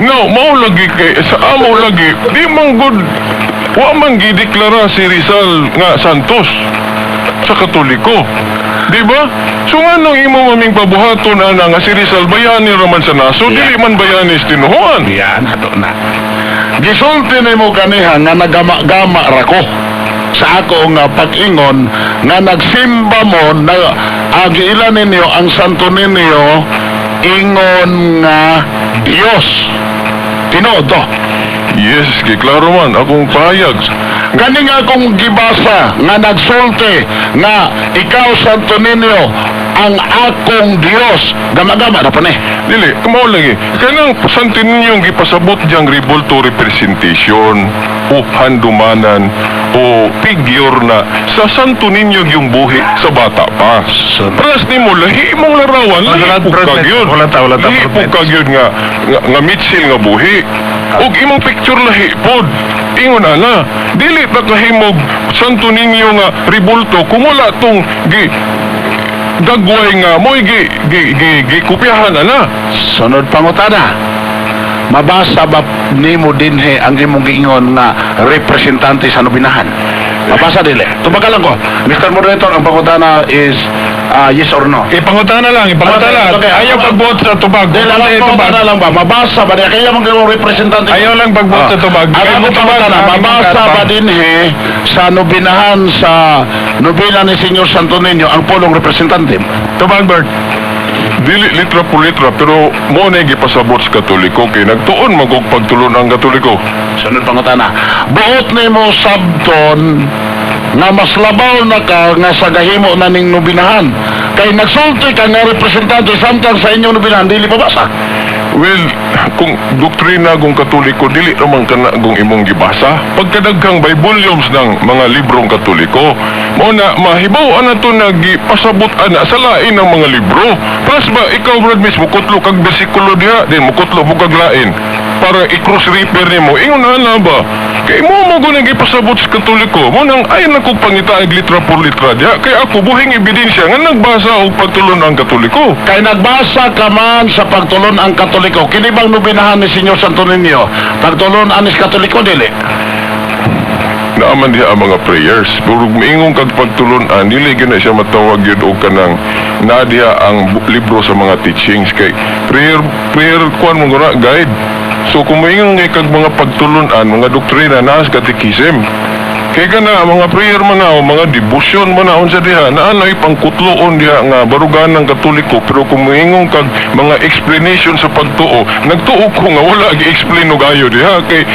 No, mao lagi kay sa amo lagi di man good, wa man gideklara si Rizal nga Santos sa Katoliko. Di ba? So nganong imo maming pabuhaton ana nga si Rizal bayani raman sa naso, dili man bayani sa tinuhuan? Yan, ato na. Gisulti nimo kaniha nga nagama-gama ra ko sa ako nga pag-ingon nga nagsimba mo na giila ninyo ang Santo Niño ingon nga Dios. Tinuod to? Yes, kay klaro man akong pahayag. Gani nga akong gibasa nga nagsulti nga ikaw, Santo Niño, ang akong Dios. Gama-gama na pa ni. Dili, mao lagi. Kanang Santo Niño gipasabot diyang rebulto, representation o handumanan o figure na sa Santo Niño yung buhi sa bata pa. Pras nimo lahi imong larawan, lahi Wala, po Brad, kagyud. wala ta, wala ta, Lahi po Brad. kagyud nga mitsil nga buhi. Ug imong picture lahi pod. Ingon ana, dili ta kahimog Santo Niño nga rebulto kung wala tong gi dagway nga mo'y gi kopyahan ana. Sunod pangutana. Mabasa ba nimo dinhi ang imong giingon nga representante sa nobinahan? Mabasa dili? Tubaga lang ko. Mr. Moderator, ang pangutana is yes or no. Ipangutana lang, ipangutana. Okay. Ayaw pagbuot sa tubag. Dili Wala lang tubag. pangutana lang ba? Mabasa ba niya? Kaya mong imong representante. Ayaw lang pagbuot sa tubag. Ang Kaya among mo tubag, pangutana, ang mabasa imong ba dinhi sa nobinahan sa nobina ni Senyor Santo Niño ang pulong representante? Tubag, Bert. Dili litra por litra, pero mo na gipasabot sa Katoliko kay nagtuon man kog pagtulon ang Katoliko. Sunod pangutana. Buot nimo sabton nga mas labaw na ka nga sa gahimo na ning nobinahan. Kay nagsulti ka nga representante samtang sa inyong nobinahan dili pabasa. Well, kung doktrina kung Katoliko, dili naman kana kung imong gibasa. Pagkadaghang by volumes ng mga librong Katoliko, mao na mahibaw ana to na gipasabot ana sa lain ng mga libro. Plus ba ikaw, Brad, mismo kutlo kag bersikulo diha, din mukutlo mo kag lain para i-cross refer nimo. Ingon na na ba? Kay mo mo gud gipasabot sa Katoliko, mo nang ay na kog pangita og litra por litra diha kay ako buhing ebidensya nga nagbasa og pagtulon ang Katoliko. Kay nagbasa ka man sa pagtulon ang Katoliko. Kini bang nobinahan ni Senyor Santo Niño? Pagtulon anis Katoliko dili? Naaman diha ang mga prayers. Pero miingon kag pagtulunan, dili gyud na siya matawag gyud og kanang naa diha ang libro sa mga teachings kay prayer prayer kuan mo guna guide. So kung moingon ngay kag mga pagtulunan, mga doktrina naa sa catechism. Kay kana mga prayer man na o mga devotion man na unsa diha naa nay pangkutloon diha nga baruganan ng Katoliko, pero kung moingon kag mga explanation sa pagtuo, nagtuo ko nga wala gi-explain og ayo diha kay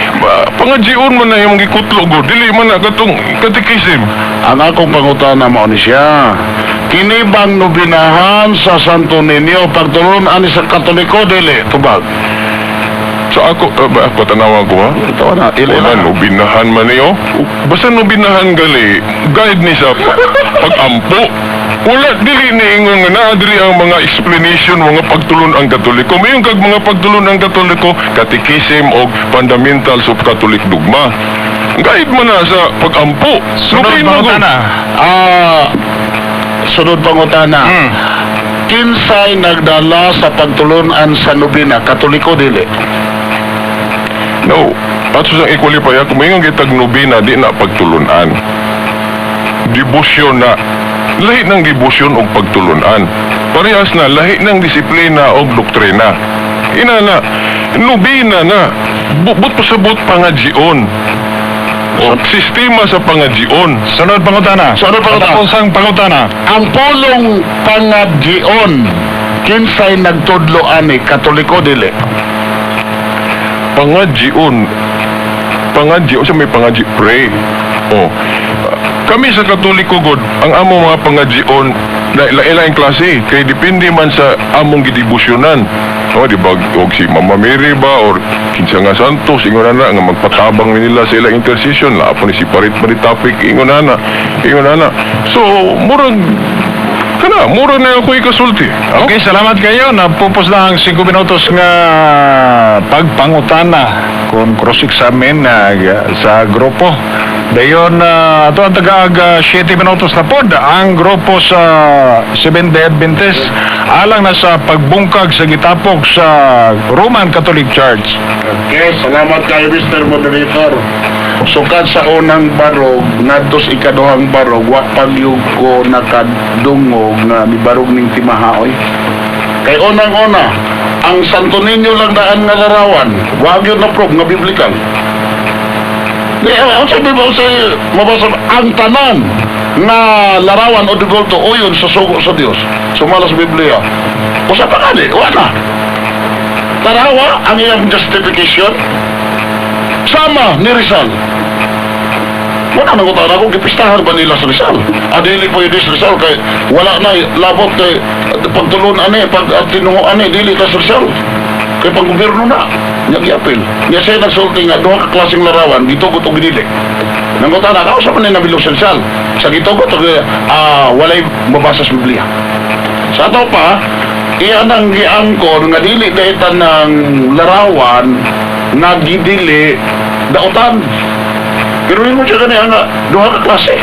pangadjion man na imong gikutlo go, dili man na katong catechism. Ang akong pangutana mao ni siya. Kini bang nobinahan sa Santo Niño pagtulon ani sa Katoliko dili? Tubag. Sa ako ba ako tanawa ko ha. Ito na, ili Wala, na. nobinahan man niyo. Basta nobinahan gali, guide ni sa pag-ampo. Wala, dili ni ingon nga naa diri ang mga explanation, mga pagtulon ang Katoliko. Mayon kag mga pagtulon ang Katoliko, Catechism o Fundamentals of Catholic Dogma. Guide man na sa pag-ampo. Sunod Nobina ko. pangutana. Sunod pangutana. Kinsay nagdala sa pagtulunan sa nobina, Katoliko dili? No, ato sa i-qualify ako, mayon kitag nobina, di na pagtulunan. Debosyon na. Lahi ng debosyon og pagtulunan. Parehas na, lahi ng disiplina og doktrina. Ina na, nobina na. But pasabot pangadjion. O sistema sa pangadjion. Sunod pangutana. Sunod pangutana. Katapusang pangutana. Ang pulong pangadjion, kinsay nagtudlo ani, Katoliko dili? Pangadjion. Pangadjion, sa may pangadji, pray. Oh. Kami sa Katoliko god, ang among mga pangadjion lain klase kay depende man sa among gidebosyonan. Oh, di ba og si Mama Mary ba or kinsa nga santos ingon na nga magpatabang nila sa ilang intercession, la ni si parit pa ni topic ingon na ingon na. So murag kana mura na ako ikasulti. Oh? Okay, salamat kayo. Napupos na ang 5 minutos nga pagpangutana kung cross-examine sa grupo. Dayon ato ang tagaag 7 minutos na pod ang grupo sa Seventh-day Adventist alang na sa pagbungkag sa gitapok sa Roman Catholic Church. Okay, salamat kayo, Mr. Moderator. Sukad sa unang barog, ngadto sa ikaduhang barog, wa pagyug ko nakadungog nga mibarog ning timaha oy. Kay unang-una, ang Santo Niño lang daan nga larawan, wa gyud na proof nga biblical. Di, ang sabi ba sa mabasa ang tanan nga larawan o degolto uyon sa sugo sa Dios. Sumala sa Biblia. Usa pa kani, wa na. Tarawa ang iyang justification sama ni Rizal. Wala nang utara kung gipistahan ba nila sa Rizal. Adili po yun sa Rizal kay wala na labot kay pagtulon ani pag tinungo ani dili ka sa Rizal. Kay pag gobyerno na nya giapil. Nya siya nagsulti nga duha ka klaseng larawan gitugot og gidili. Nang utara ka usa man ni nabilog sa Rizal. Sa gitugot og walay mabasa sa Biblia. Sa ato pa, iya nang giangkon nga dili daytan ng larawan nga gidili dautan. Pero hindi mo siya kaniya nga duha ka klase.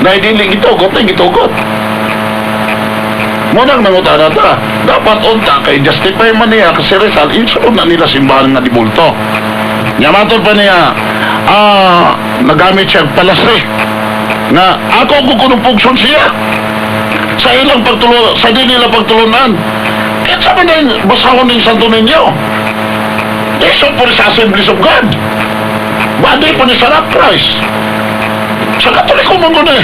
Na dili gitugot na gitugot. Munang nangutana ta, dapat unta kay justify man niya kasi Rizal, insulod na nila simbahan nga dibulto. Nya matod pa niya, nagamit siya palase nga ako ko kunong pugson siya sa ilang pagtulo sa di nila pagtulunan. Kinsa man din basahon ning Santo Niño? Iso po sa Assemblies of God. Body po ni sa Christ. Sa Katoliko man gud eh.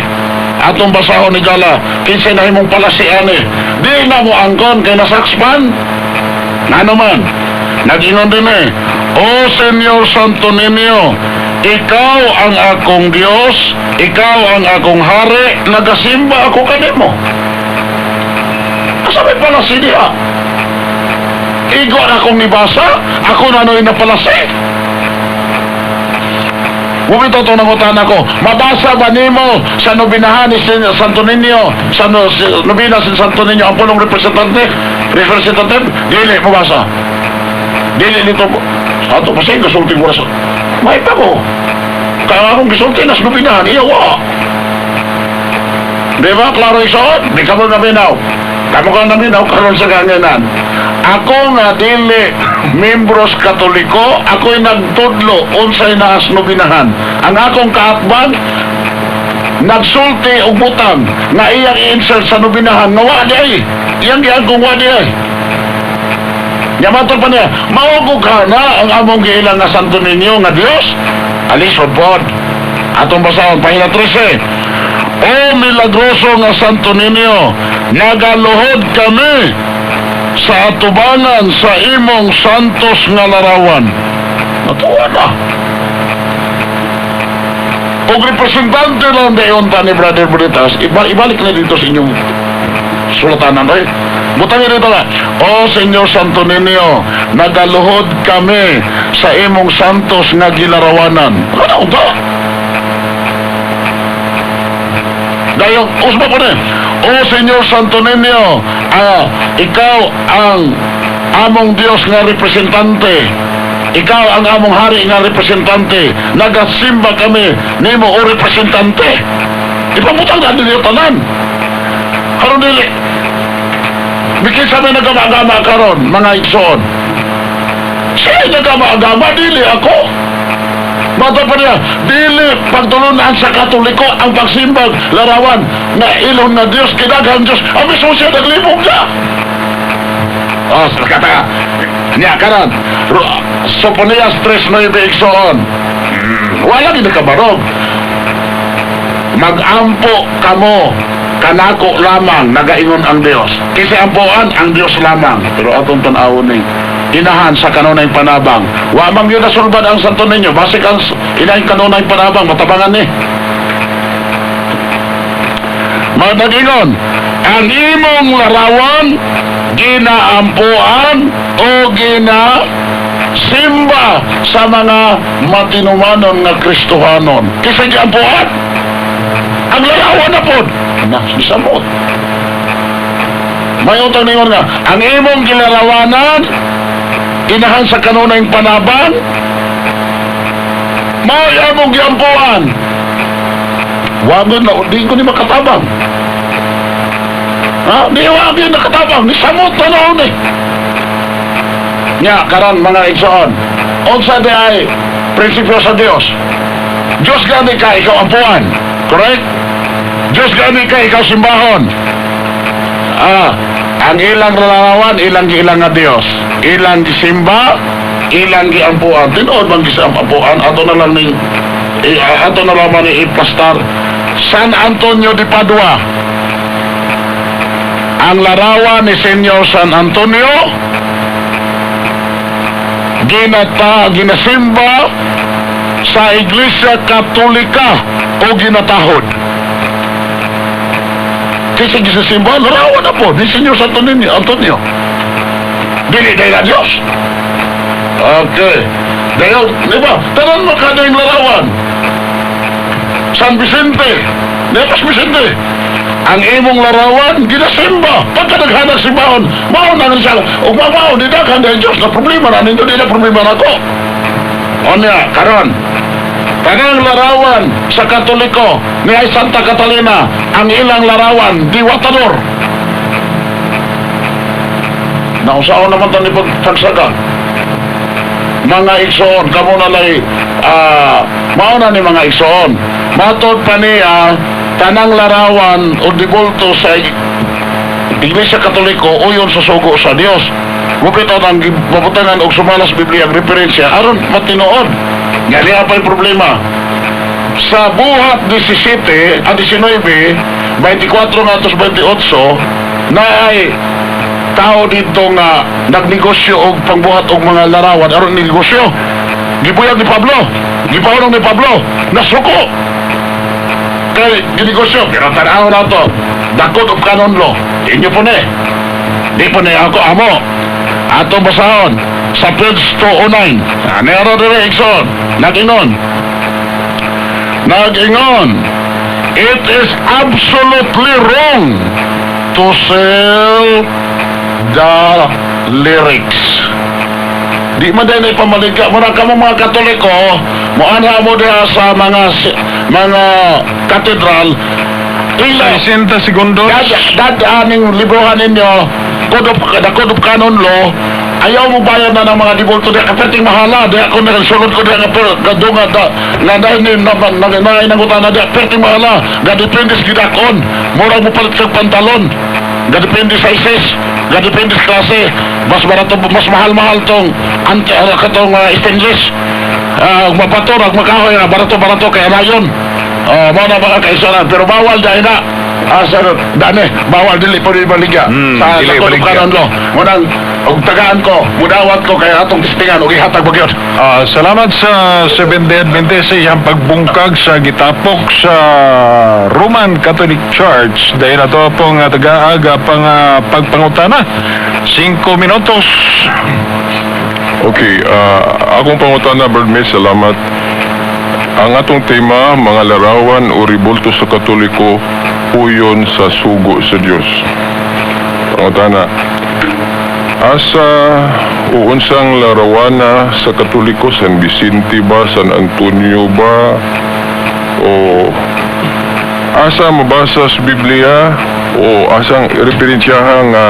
Atong basahon ni Gala, kinsay nahimong palasian eh. Di na mo angkon kay nasakspan. Ngano man, nag-ingon din eh, "O Senyor Santo Niño, ikaw ang akong Diyos, ikaw ang akong hari, nagasimba ako kanimo." Asa may palasi niya? Igo na akong nibasa, ako na no'y napalasi. Bumito ito ng utana ko, mabasa ba nimo sa nobinahan ni Santo Niño, sa no, si, nobina si Santo Niño, ang punong representante, representative, dili, mabasa. Dili nito, sa ato pa siya, gasulti mo sa, may pa ko. Kaya akong gisulti na sa nobinahan, iya, wa. Di ba, klaro isuot? Di ka mo naminaw. Kamo ka naminaw, karon sa ganyanan. Ako nga dili membros Katoliko, ako'y nagtudlo unsay naas nobinahan. Ang akong kaatbang nagsulti og butang nga iyang i-insert sa nobinahan nga wa di ay. Iyang giangkong wa di ay. Yamatol pa niya, maugog ka na ang among giilang nga Santo Niño nga Dios. Alisod pod. Atong basahon, pahina 13. O milagroso nga Santo Niño, nagaluhod kami sa atubangan sa imong santos nga larawan. Natuwa na. Og representante lang dayon ta ni Brother Bonitas, ibalik na dito sa inyong sulatanan, right? Butangin dito na, "O Senyor Santo Niño, nagaluhod kami sa imong santos nga gilarawanan." Ano ba? Dayon, usba ko na. "O Senyor Santo Niño, ikaw ang among Diyos nga representante. Ikaw ang among hari nga representante. Nagasimba kami nimo o representante." Ipamutang na ninyo tanan. Karon dili. Bikin sa may nagama-agama karon, mga igsoon. Siya nagama-agama, dili ako. Mata pa niya, dili pagtulunan sa Katoliko ang pagsimbag larawan na ilon na Diyos, kinaghan Diyos, ang mismo siya naglibog na. Oh, sa kata niya, karon, Soponias 3.9 igsoon. Wala gid kabarog. Magampo kamo kanako lamang, nagaingon ang Dios. Kasi ampoan ang Dios lamang. Pero atong tan-awon ni inahan sa kanunay panabang. Wa man gyud nasulbad ang Santo Niño, basig ang inahin kanunay panabang matabangan ni. Mga ang imong larawan ginaampuan o gina simba sa mga matinumanon nga Kristohanon. Kaysa giampuan ang larawan na pod na gisamot. May utang ningon nga ang imong gilarawanan Inahan sa kanunayng panabang, may among giampuan. Wagod na, di ko ni makatabang. Ha? Di wagod nakatabang, ni samot na noon eh. Nya, karon mga igsoon, unsa di ay prinsipyo sa Dios? Diyos gani ka, ikaw ampuan. Correct? Diyos gani ka, ikaw simbahon. Ah, ang ilang larawan, ilang giilang nga Dios. Ilang gisimba, ilang giampuan. Tinuod bang gisampuan? Ato na lang ning ato na lang ni iplastar. San Antonio de Padua. Ang larawan ni Senyor San Antonio ginata ginasimba sa Iglesia Katolika o ginatahod. Kasi ginasimba, larawan na po ni Senyor San Antonio. Antonio. Dili dahil na Diyos. Okay. Dahil, di ba? Tanan mo kada yung larawan. San Vicente. Nepas Vicente. Ang imong larawan, ginasimba. Pagka naghanag simbahon, mao na siya. O mao, di daghan dahil Diyos na problema na ninyo, di na problema na ko. Onya, karon. Tanang larawan sa Katoliko ni ay Santa Catalina, ang ilang larawan, di Watador. Nausaon naman ta ni pagsaga. Mga igsoon, kamo na lay, mao na ni mga igsoon. Matod pa niya, tanang larawan o dibulto sa Iglesia Katoliko uyon sa sugo sa Dios. Bukit ang mabutangan og sumala sa Biblia ang referensya aron matinuod. Nga diha pa'y problema. Sa buhat 17 a 19, 24 ngadto sa 28 na ay tao dito nga nagnegosyo og pangbuhat og mga larawan aron negosyo. Gibuyag ni Pablo, gipahunong ni Pablo, nasuko. Kay ginegosyo, pero tan-aw na to. Dakot og canon law. Inyo po ni. Di po ni ako amo. Ato basahon sa page 209. Ano dire igsoon? Nag-ingon. Nag-ingon. It is absolutely wrong to sell the lyrics. Di man din ay pamaligya. Mura ka mo mga Katoliko, moanha mo diha sa mga katedral, ila 60 segundos. Dad, dad aning librohan ninyo, code of, the Code of Canon Law, ayaw mo bayad na ng mga dibulto diha kaperting mahala diha ko nagsulod ko diha nga per gadunga da nga dahil ni na na na nangutan na diha perting mahala ga depende sa gidakon, mura mo palit kag pantalon, ga depende sa sizes, ga depende sa klase, mas barato, mas mahal-mahal tong ante katong stainless, mabato ag makahoy, barato-barato kay rayon. Mao na mga kaisuran, pero bawal dahil na sa dane bawal, dili po rin baligya sa dili sa baligya. Canon Law mo nang og tagaan ko, mudawat ko kay atong testingan og ihatag ba gyud. Salamat sa Seventh Day Adventist sa iyang pagbungkag sa gitapok sa Roman Catholic Church dahil ato pong tagaaga pang pagpangutana. 5 minutos. Okay, akong pangutana, Brad May, salamat. Ang atong tema, mga larawan o ribulto sa Katoliko, uyon sa sugo sa Dios. Pangutana, asa o unsang larawana sa Katoliko, San Vicente ba, San Antonio ba, o asa mabasa sa Biblia, o asang referensyaha nga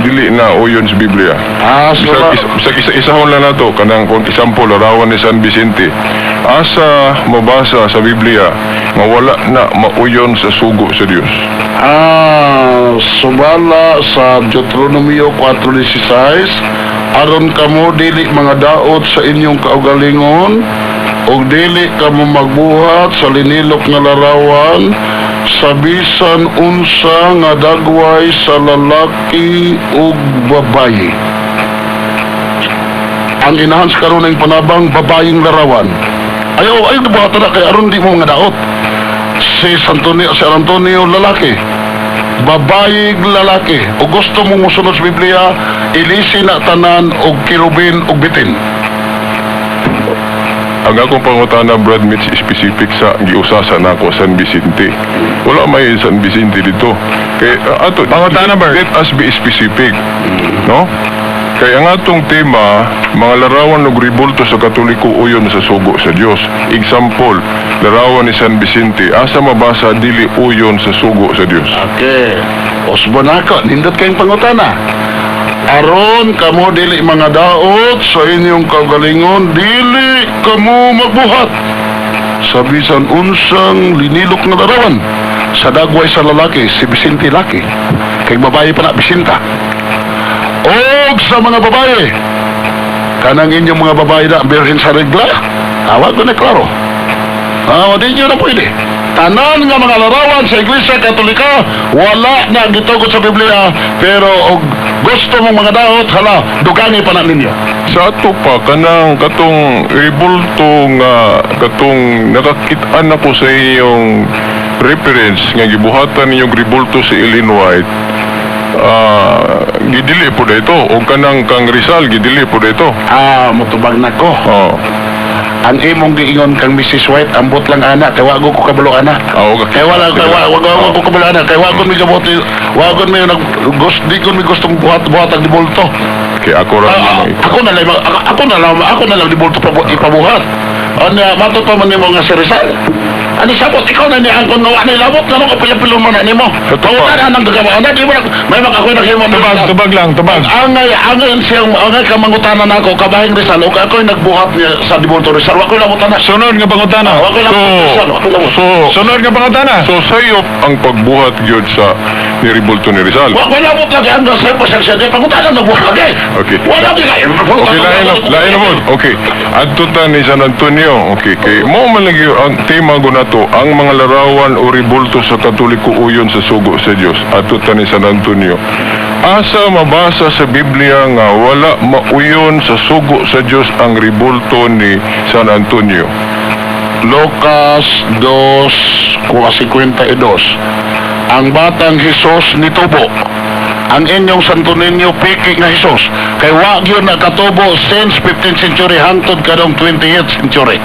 dili na uyon sa Biblia? Ah, so Bisag isa, isahon lang nato kanang kung example larawan ni San Vicente. Asa mabasa sa Biblia nga wala na mauyon sa sugo sa Dios? Sumala sa Deuteronomio 4:16, aron kamo dili mga daot sa inyong kaugalingon ug dili kamo magbuhat sa linilok nga larawan sa bisan unsa nga dagway sa lalaki ug babayi. Ang inahan sa karon panabang, babayeng larawan. Ayaw, ayaw buhatan na kay aron di mo mga daot. Si Santonio, si Antonio lalaki. Babayeng lalaki. O gusto mo musunod sa Biblia, ilisi na tanan og kirubin og bitin. Ang akong pangutana, Brad Mitch, specific sa giusasa nako San Vicente. Wala may San Vicente dito. Kay ato Pangutana, Bert. Let us be specific. No? Kay ang atong tema, mga larawan og ribulto sa Katoliko uyon sa sugo sa Dios. Example, larawan ni San Vicente, asa mabasa dili uyon sa sugo sa Dios? Okay. Usbon ako, nindot kayong pangutana. Aron kamo dili mga daot sa inyong kaugalingon, dili kamo magbuhat sa bisan unsang linilok nga larawan sa dagway sa lalaki, si Vicente laki. Kay babae pa na Vicinta. Og sa mga babae, kanang inyong mga babae na birhen sa regla, awag ko na klaro. Ah, di nyo na pwede. Tanan nga mga larawan sa Iglesia Katolika, wala na gitugot sa Biblia, pero og gusto mong mga daot, hala, dugangi pa na ninyo. Sa ato pa kanang katong ribulto nga katong nakakit-an ako sa iyong reference nga gibuhatan ninyong ribulto si Ellen White, gidili po dito o kanang kang Rizal gidili po dito. Ah, mutubag na ko. Oh. Ang imong giingon kang Mrs. White, ambot lang ana, kay wa ko kabalo ana. Ah, okay. Kay wala kay wa wa wa ko kabalo ana, kay wa ko mi gabote, wa ko mi nag gusto, di ko mi gustong buhat ang dibulto. Kay ako ra Ah, man ako na lang dibulto pa ipabuhat. Ano, matod pa man nimo nga si Rizal. Ano sabot ikaw na niya ang kung nawa ni labot nga ka pilapilo mo na nimo. Ito pa. Pangutan ang gagawa ana di mo na may makakoy naghimo mo. Tubag, tubag lang, tubag. Angay angay siyang angay kamangutanan nako kabahing Rizal ug ako'y nagbuhat niya sa dibulto Rizal. Wa ko'y labot ana. Sunod nga pangutana. Wa ko'y labot Rizal, wa ko'y labot. So Sunod nga pangutana. So sayop ang pagbuhat gyud sa ni ribulto ni Rizal. Wa ko'y labot lagi ang sa pasensya di pangutanan nagbuhat lagi. Okay. Wala di kay. Okay, lain na, lain na po. Okay. Adto ta ni San Antonio. Okay, kay mo man lagi ang tema go nato, ang mga larawan o ribulto sa Katoliko uyon sa sugo sa Dios. Adto ta ni San Antonio. Asa mabasa sa Biblia nga wala mauyon sa sugo sa Dios ang ribulto ni San Antonio? Lucas 2:52. Ang batang Hesus nitubo. Ang inyong Santo Niño piki nga Hesus kay wa gyud nakatubo since 15th century hangtod karong 20th century.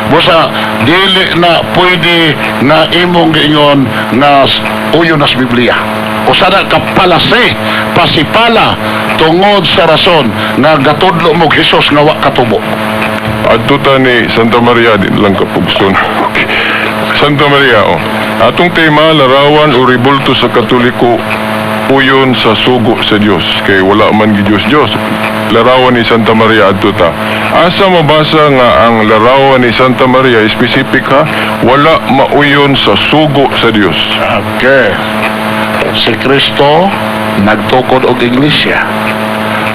Busa dili na pwede nga imong giingon nga uyon na sa Biblia. Usa na ka palase, pasipala tungod sa rason nga gatudlo mo Hesus nga wa katubo. Adto ta ni Santa Maria, di lang kapugson. Okay. Santa Maria, oh. Atong tema, larawan o ribulto sa Katoliko uyon sa sugo sa Dios. Kay wala man gi Dios Dios. Larawan ni Santa Maria adto ta. Asa mabasa nga ang larawan ni Santa Maria, specific ha, wala mauyon sa sugo sa Dios? Okay. Si Kristo nagtukod og iglesia.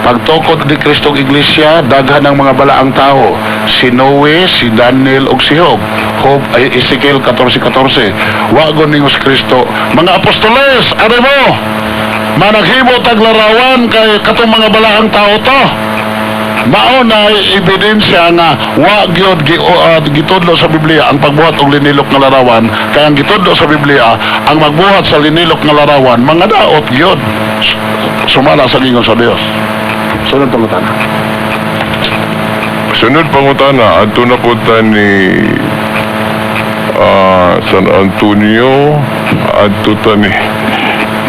Pagtukod ni Kristo og iglesia, daghan ang mga balaang tao. Si Noe, si Daniel ug si Job. Job ay Ezekiel 14:14. Wa gon ningon si Kristo, "Mga apostoles, are mo. Managhimo tag larawan kay katong mga balaang tao to." Mao na ebidensya nga wa gyud gitudlo sa Biblia ang pagbuhat og linilok nga larawan, kay ang gitudlo sa Biblia ang magbuhat sa linilok nga larawan mga daot gyud sumala sa gingon sa Dios. Sunod pangutana. Sunod pangutana, adto na po ta ni San Antonio, adto ta ni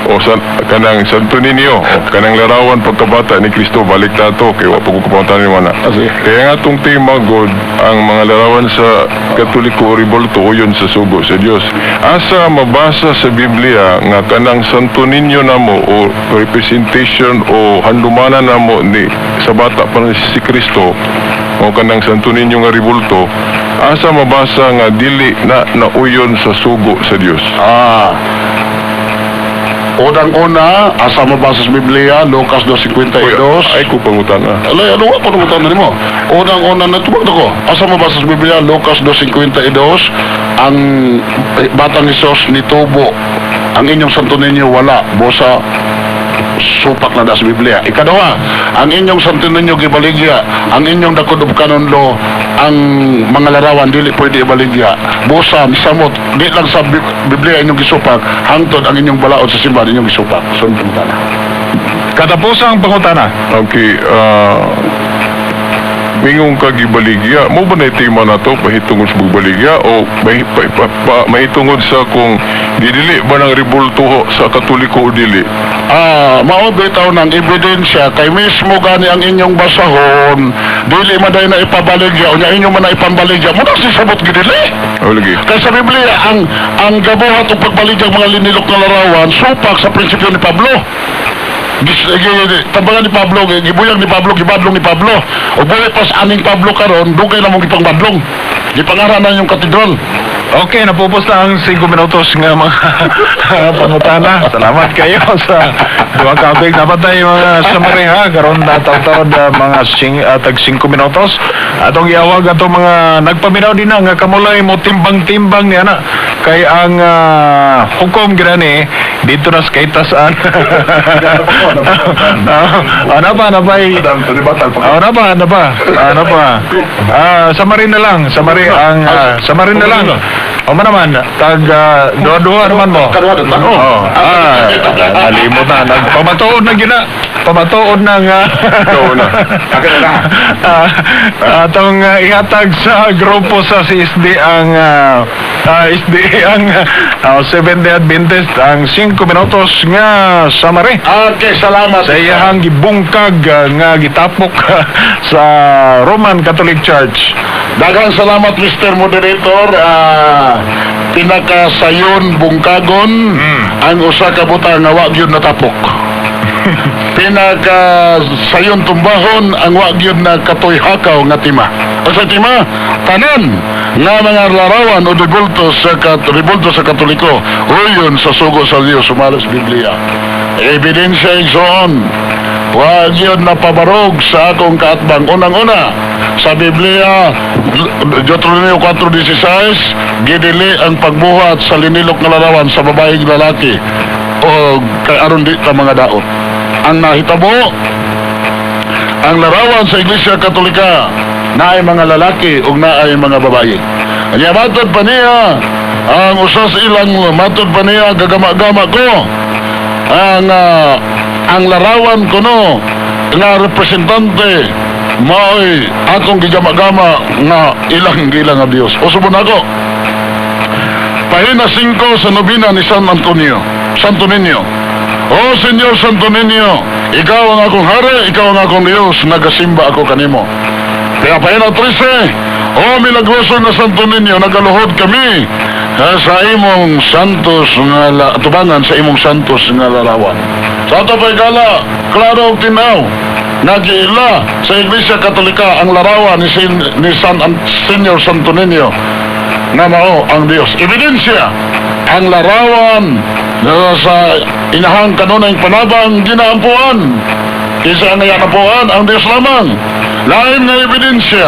o san kanang Santo Niño, o kanang larawan pagkabata ni Kristo, balik ta to kay wa pa ko kapangutana ni mana. Ah, sige. Kaya nga atong tema god, ang mga larawan sa Katoliko o ribulto uyon sa sugo sa Dios. Asa mabasa sa Biblia nga kanang Santo Niño namo o representation o handumanan namo ni sa bata pa ni si Kristo o kanang Santo Niño nga ribulto, asa mabasa nga dili na nauyon sa sugo sa Dios? Ah. Unang-una, asa mabasa sa Biblia, Lucas 2:52. Uy, ay ko pangutana. Alay, ano wa pangutana nimo? Unang-una na tubag ko. Asa mabasa sa Biblia, Lucas 2:52, ang batang Hesus nitubo. Ang inyong Santo Niño wala, busa supak na da sa Biblia. Ikaduha, ang inyong Santo Niño gibaligya, ang inyong dakod canon law, ang mga larawan dili pwede ibaligya. Busa, misamot, di lang sa Biblia inyong gisupak, hangtod ang inyong balaod sa simbahan inyong gisupak. Sunod pangutana. Katapusang pangutana. Okay, Mingon ka gibaligya. Mao ba na tema nato mahitungod sa pagbaligya o mahitungod sa kung didili ba ng rebulto sa Katoliko o dili? Ah, mao bitaw ng ebidensya kay mismo gani ang inyong basahon, dili man day na ipabaligya unya inyo man na ipambaligya mo na sisabot gid dili. O lagi. Kay sa Biblia ang gabuhat og pagbaligya mga linilok na larawan supak sa prinsipyo ni Pablo. Tambangan ni Pablo, gibuyag ni Pablo, gibadlong ni Pablo. O buhi pa sa aning Pablo karon, dugay na mong gipangbadlong. Gipangara na yung katedral. Okay, napupos na ang 5 minutos nga mga pangutana. Salamat kayo sa duha ka abig. Dapat tayo mga summary ha. Karon na taon na mga tag 5 minutos. Atong giawag atong mga nagpaminaw din na nga kamulay mo timbang-timbang niya na. Kay ang hukom gani dito na sa kaitasaan. Ano pa, ano pa? Ano pa, ano pa? Ano pa? Ah, summary na lang, summary ang summary na lang. O man naman, tag duha-duha naman mo. Oh, nalimot na. Nagpamatuod na gina. Pamatuod na nga. Ikaw na. Atong ihatag sa grupo sa CSD ang SD ang Seventh Day Adventist ang 5 minutos nga summary Okay, salamat. Sa iyahang gibungkag nga gitapok sa Roman Catholic Church. Daghang salamat, Mr. Moderator. Pinakasayon bungkagon ang usa ka butang nga wa gyud natapok. Pinakasayon tumbahon ang wa gyud na katoy hakaw nga tima. Usa tima, tanan nga mga larawan o rebulto sa Katoliko uyon sa sugo sa Dios sumala sa Biblia. Ebidensya, igsoon. Wa gyud napabarog sa akong kaatbang. Unang-una, sa Biblia, Deuteronomio 4.16, gidili ang pagbuhat sa linilok nga larawan sa babaeng lalaki o kay aron di ta mga daot. Ang nahitabo, ang larawan sa Iglesia Katolika naay mga lalaki ug naay mga babae. Kanya matod pa niya, ang usa sa ilang matod pa niya, gagama-gama ko ang larawan kuno nga representante maoy akong gigama-gama nga ilang gilang nga Dios. Usubon ako. Pahina 5 sa nobina ni San Antonio, Santo Niño. O Señor Santo Niño, ikaw ang akong hari, ikaw ang akong Diyos, nagasimba ako kanimo. Kaya pahina 13, O milagroso nga Santo Niño, nagaluhod kami sa imong santos nga tubangan sa imong santos nga larawan. Sa ato pa gala, klaro og tinaw, nagiila sa Iglesia Katolika ang larawan ni Señor Santo Niño nga mao ang Dios. Ebidensya, ang larawan na sa inahang kanunay panabang ginaampuan. Kinsa ang naampuan? Ang Dios lamang. Lain nga ebidensya,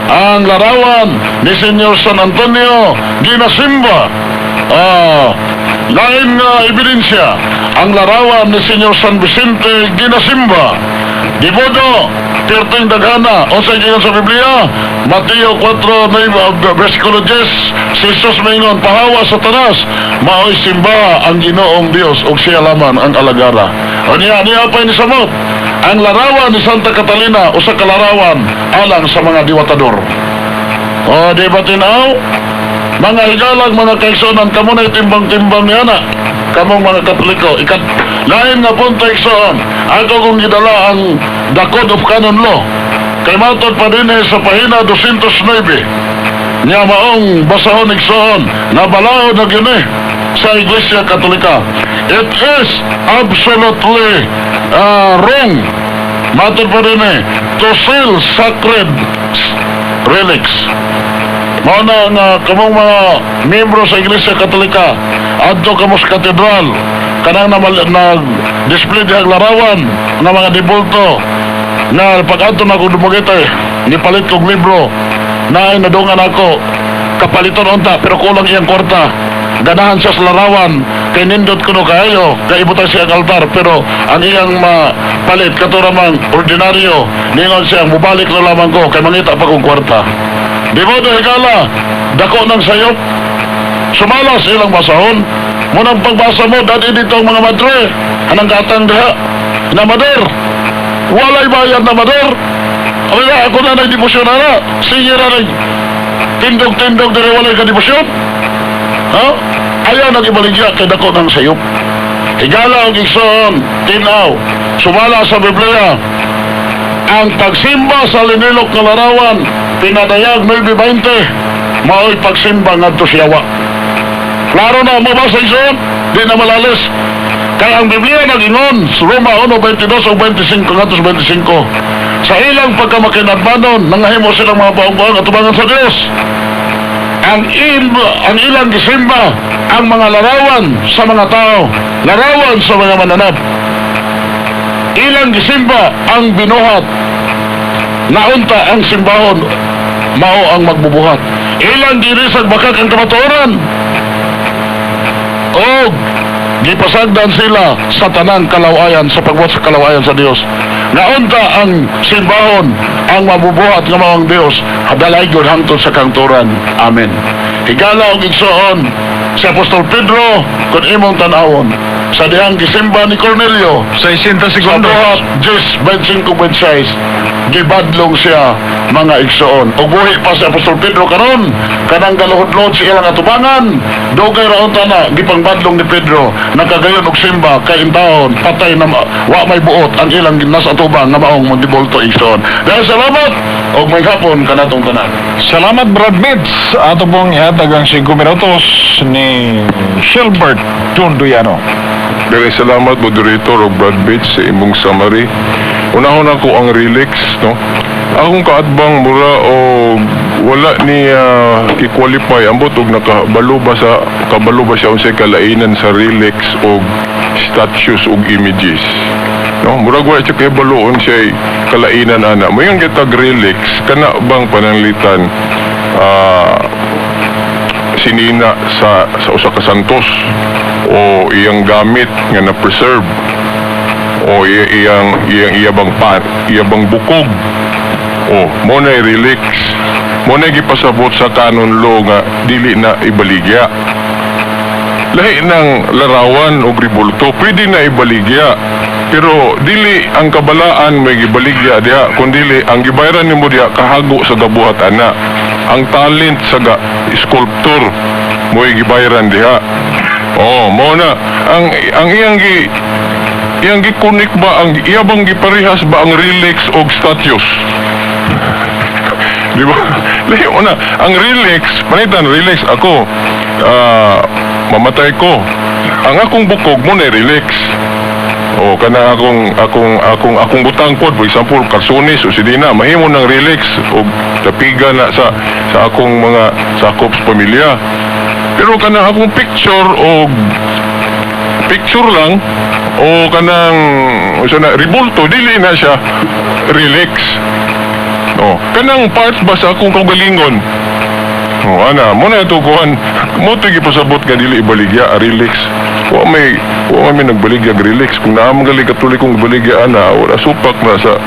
ang larawan ni Señor San Antonio ginasimba. Lain nga ebidensya, ang larawan ni Señor San Vicente ginasimba. Dibodo, perting daghana, unsay giingon sa Biblia? Mateo 4, 9, versikulo 10, si Jesus maingon, "Pahawa, Satanas, maoy simba ang Ginoong Dios ug siya lamang ang alagara." O niya, niya pa ni samot, ang larawan ni Santa Catalina, usa ka larawan alang sa mga diwatador. O, di ba tinaw? Mga higalag, mga kaigsuonan, kamo na timbang-timbang niya na. Kamong mga Katoliko. Ikat, lain nga punto, igsoon. Ako kung gidala ang The Code of Canon Law. Kay matod pa din eh, sa pahina 209. Nya maong basahon, igsoon, na balaod na gyud eh sa Iglesia Katolika. It is absolutely wrong. Matod pa din eh, to sell sacred relics. Mao na nga kamong mga miyembro sa Iglesia Katolika, adto kamo sa katedral, kanang na nag display dihang larawan nga mga dibulto na pag adto na ko Dumaguete, nipalit kog libro na ay nadungan ako kapaliton unta pero kulang iyang kwarta. Ganahan siya sa larawan kay nindot kuno kaayo kay ibutang siya ang altar, pero ang iyang mapalit kato ramang ordinaryo. Ningon siya, "Mubalik na lamang ko kay mangita pa kong kwarta." Di mo higala, dako ng sayop sumala sa ilang basahon. Munang pagbasa mo dati dito ang mga madre anang gatang diha na mader, walay bayad na mader. Wala, ako na nagdebosyon na. Sige na nag tindog-tindog diri, walay ka debosyon. Ha? Ayaw nag-ibaligya kay dako ng sayop. Higala og igsoon, tinaw, sumala sa Biblia, ang pagsimba sa linilok nga larawan, Pinadayag 9:20, mao'y pagsimba ngadto sa yawa. Klaro na mo ba sa igsoon? Di na malalis. Kaya ang Biblia nag-ingon sa Roma 1:22 o 25 ngadto sa 25. Sa ilang pagkamakinadmanon, nangahimo silang mga baong-baong atubangan sa Diyos. Ang ilang gisimba, ang mga larawan sa mga tao, larawan sa mga mananap. Ilang gisimba ang binuhat, naunta ang simbahon, mao ang magbubuhat. Ilang girisag bakak ang kamatuoran, og gipasagdan sila sa tanang kalawayan sa pagbuhat sa kalawayan sa Dios. Naunta ang simbahon ang mabubuhat nga mao ang Dios hadalay gyud hangtod sa kangturan. Amen. Higala og igsoon, si Apostol Pedro, kung imong tan-awon sa dihang gisimba ni Cornelio 60 sa segundos. Buhat 10:25-26, gibadlong siya, mga igsoon. Ug buhi pa si Apostol Pedro karon, kanang galuhod-luhod sa ilang atubangan, dugay ra unta na gipangbadlong ni Pedro, nakagayon og simba kay intawon patay na wa may buot ang ilang nasa atubang nga maong magdibulto, igsoon. Dahil salamat og may hapon kanatong tanan. Salamat, Brad Mitz. Ato pong ihatag ang 5 minutos ni Shilbert Tunduyano. Dili, salamat, moderator og Brad Bates, sa imong summary. Unahon ako ang relics, no? Akong kaatbang mura o wala ni i-qualify ambot og nakabalo ba sa kabalo ba siya unsay kalainan sa relics og statues og images. No, murag wala siya kabalo unsay kalainan ana. Moingon kitag relics kana bang pananglitan sinina sa usa ka santos o iyang gamit nga na preserve o iyang iyang iyabang pa iyabang bukog o mo na relics, mo na gipasabot sa canon law nga dili na ibaligya. Lahi ng larawan o ribulto, pwede na ibaligya, pero dili ang kabalaan may gibaligya diha, kundili ang gibayran nimo diha kahago sa gabuhat ana, ang talent sa ga sculptor mo'y gibayran diha. Oh, mo na ang iyang gikunik ba, ang iya bang giparehas ba ang relics og statues? Di ba? Lahi mo na. Ang relics, panitan, relics ako, mamatay ko. Ang akong bukog mo na relics. O kana akong butang pod, for example, karsunis o sinina, mahimo ng relics o tapiga na sa akong mga sakop sa pamilya. Pero kana akong picture o picture lang o kanang usa na ribulto, dili na siya relics. Oh, kanang part ba sa akong kaugalingon? Oh, ana, mo na ito kuhan. Mo ito gipasabot nga dili ibaligya, relics. Wa may nagbaligya og relics. Kung naa man gali Katolikong baligya ana, wala supak na sa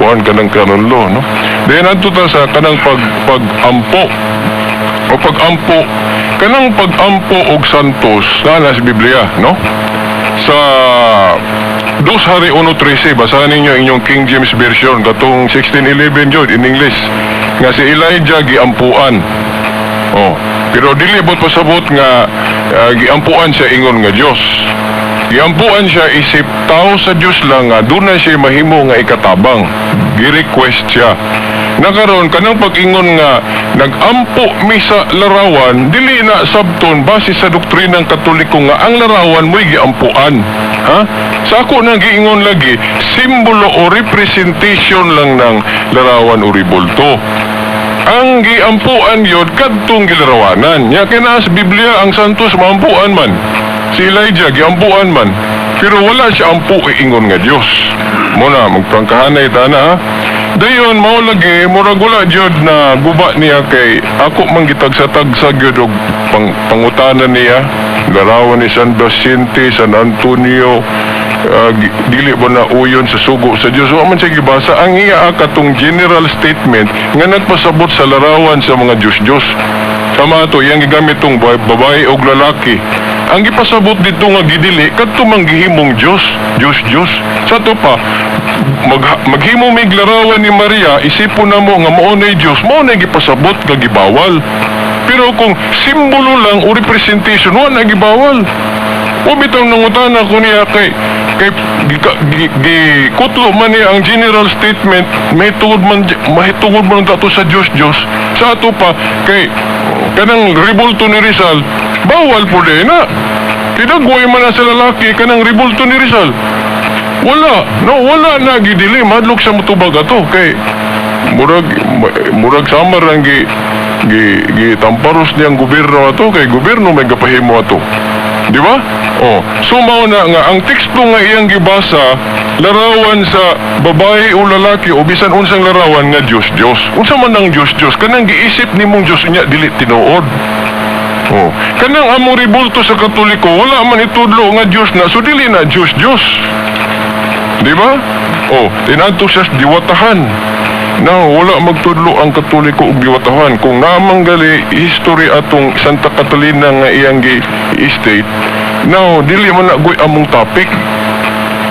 kuhan kanang canon law, no? Then adto ta sa kanang pag-ampo. O pag-ampo, kanang pag-ampo og santos na sa Biblia, no? Sa Dos Hari 1:13, basahan ninyo inyong King James Version, katong 1611 yun, in English, nga si Elijah giampuan. Oh, pero dili bot pasabot nga giampuan siya ingon nga Dios. Giampuan siya isip tao sa Dios lang nga doon na siya mahimo nga ikatabang. Gi-request siya. Nakaron kanang pag-ingon nga nagampo mi sa larawan, dili na sabton base sa doktrinang Katoliko nga ang larawan mo'y giampuan. Ha? Sa ako nang giingon lagi, simbolo o representation lang ng larawan o ribulto. Ang giampuan yun, kadtong gilarawanan. Nya kay sa Biblia ang santos maampuan man. Si Elijah giampuan man. Pero wala siya ampo ingon nga Dios. Muna magprangkahanay ta na ha. Dayon mao lagi murag wala jud na guba niya kay ako man gitagsa-tagsa gyud og pangutana niya. Larawan ni San Vicente, San Antonio, dili ba na uyon sa sugo sa Dios? Wa man siya gibasa ang iya katong general statement nga nagpasabot sa larawan sa mga Diyos-Diyos. Sama ato iyang gigamit tong babae og lalaki. Ang gipasabot dito nga gidili kadto man gihimong Dios, Dios Dios. Sa to pa Maghimo mig larawan ni Maria, isipon na mo nga mao na Dios, mao na gipasabot nga gibawal. Pero kung simbolo lang o representation, wa na gibawal. O bitaw nangutana ko niya kay gikutlo man niya ang general statement, may tungod man ato sa Dios Dios sa ato pa, kay kanang rebulto ni Rizal bawal po din na kinagway man na sa lalaki kanang rebulto ni Rizal. Wala no, wala na gidili, madlok sa motubag ato kay murag samar ang gi gi gitamparos niyang gobyerno ato, kay gobyerno may gapahimo ato, di ba? Oh, so mao na nga ang teksto nga iyang gibasa, larawan sa babae o lalaki o bisan unsang larawan nga Dios Dios. Unsa man ang Dios Dios? Kanang giisip nimong Dios niya dili tinuod. Oh, kanang among rebulto sa Katoliko wala man itudlo nga Dios na, so dili na Dios Dios. Di ba? Oh, tinadto siya sa diwatahan. Now, wala magtudlo ang Katoliko og diwatahan. Kung naamang gali history atong Santa Catalina nga iyang gi-state, now, dili man na goy among topic.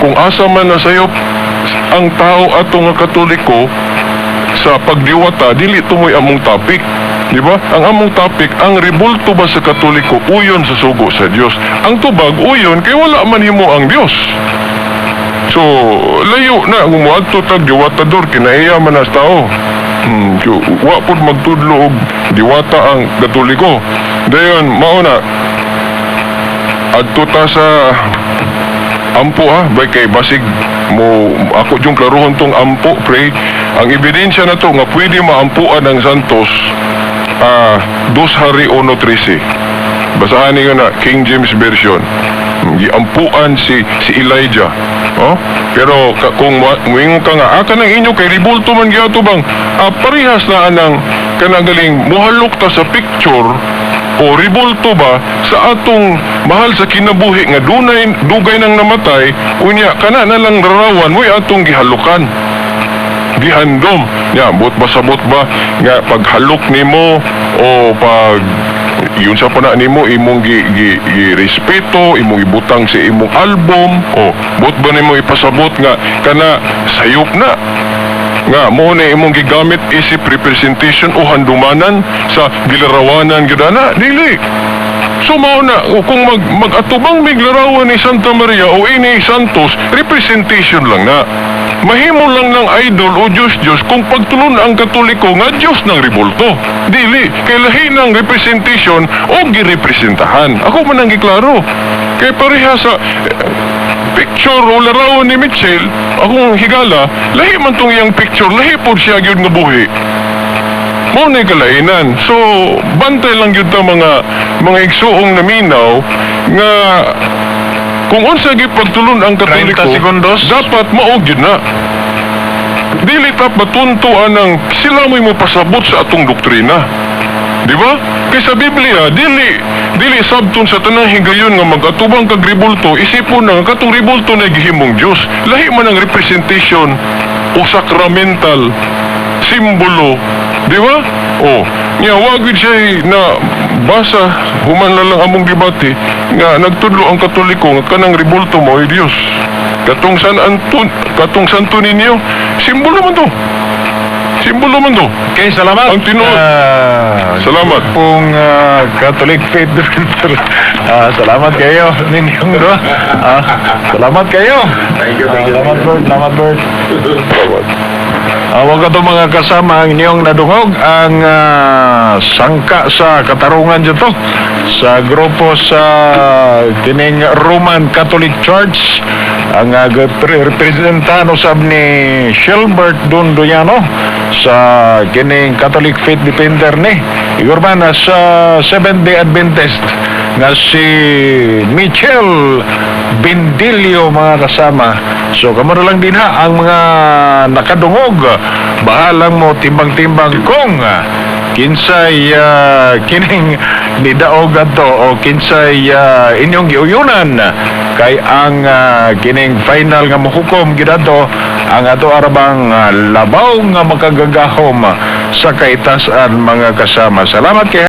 Kung asa man na sayop ang tao ato nga Katoliko sa pagdiwata, dili tumoy among topic. Di ba? Ang among topic, ang rebulto ba sa Katoliko uyon sa sugo sa Dios? Ang tubag uyon kay wala man himo ang Dios. So, layo na, kung moadto tag diwatador, kinaiya man as tao. So, wa pud magtudlo og diwata ang Katoliko. Dayon, mao na, adto ta sa ampo ha, bay kay basig mo ako yung klaruhon tong ampo, pre. Ang ebidensya na to nga pwede maampuan ang Santos, Dos Hari 1:13. Basahan niyo na King James Version. Giampuan si si Elijah. Oh? Pero kung muingon ka nga aka ng inyo kay ribulto man gyud bang parehas na anang kanagaling muhalok ta sa picture o ribulto ba sa atong mahal sa kinabuhi nga dunay dugay nang namatay, unya kana na lang larawan mo'y atong gihalukan, gihandom nya. But ba sabot ba nga paghalok nimo o pag yun sa pana nimo imong gi respeto, imong ibutang sa imong album, o but ba nimo ipasabot nga kana sayop na nga mo na imong gigamit isip representation o handumanan sa gilarawanan gyud ana? Dili. So mao na o kung mag-atubang mig larawan ni Santa Maria o ini Santos, representation lang na. Mahimo lang ng idol o Diyos Diyos kung pagtulon ang Katoliko nga Diyos ng rebulto. Dili, kay lahi ng representation o girepresentahan. Ako man ang giklaro. Kay pareha sa picture o larawan ni Mitchell, akong higala, lahi man tong iyang picture, lahi pod siya gyud nga buhi. Mao na kalainan. So, bantay lang gyud ta mga igsuong naminaw nga kung unsa gyud pagtulon ang Katoliko, 30 segundos. Dapat mao gyud na. Dili ta patunto anang sila mo'y mopasabot sa atong doktrina. Di ba? Kay sa Biblia, dili dili sabton sa tanang higayon nga mag-atubang kag rebulto, isipon na nga katong rebulto na gihimong Dios. Lahi man ang representation o sacramental simbolo. Di ba? Oh, nya wa gyud siya na basa human na lang among debate nga nagtudlo ang Katoliko nga kanang rebulto mo ay Dios. Katong San Anton, katong Santo Niño, simbolo man to. Simbolo man to. Okay, salamat. Ang tinuod. Salamat. Pong Catholic Faith Defender. Salamat kayo ninyong do. Salamat kayo. Thank you, thank you. Salamat, Bert. Salamat, Bert. Salamat. Wag ato mga kasama ang inyong nadungog ang sangka sa katarungan dito sa grupo sa kining Roman Catholic Church, ang representano sab ni Shelbert Dondoyano sa kining Catholic Faith Defender ni Igor Bana sa Seventh Day Adventist nga si Michel Bendilio, mga kasama. So kamo na lang din ha ang mga nakadungog. Bahalang mo timbang-timbang kung kinsay kining nidaog adto o kinsay inyong giuyunan, kay ang kining final nga mohukom gid ato ang ato arabang labaw nga makagagahom sa kaitasan, mga kasama. Salamat kay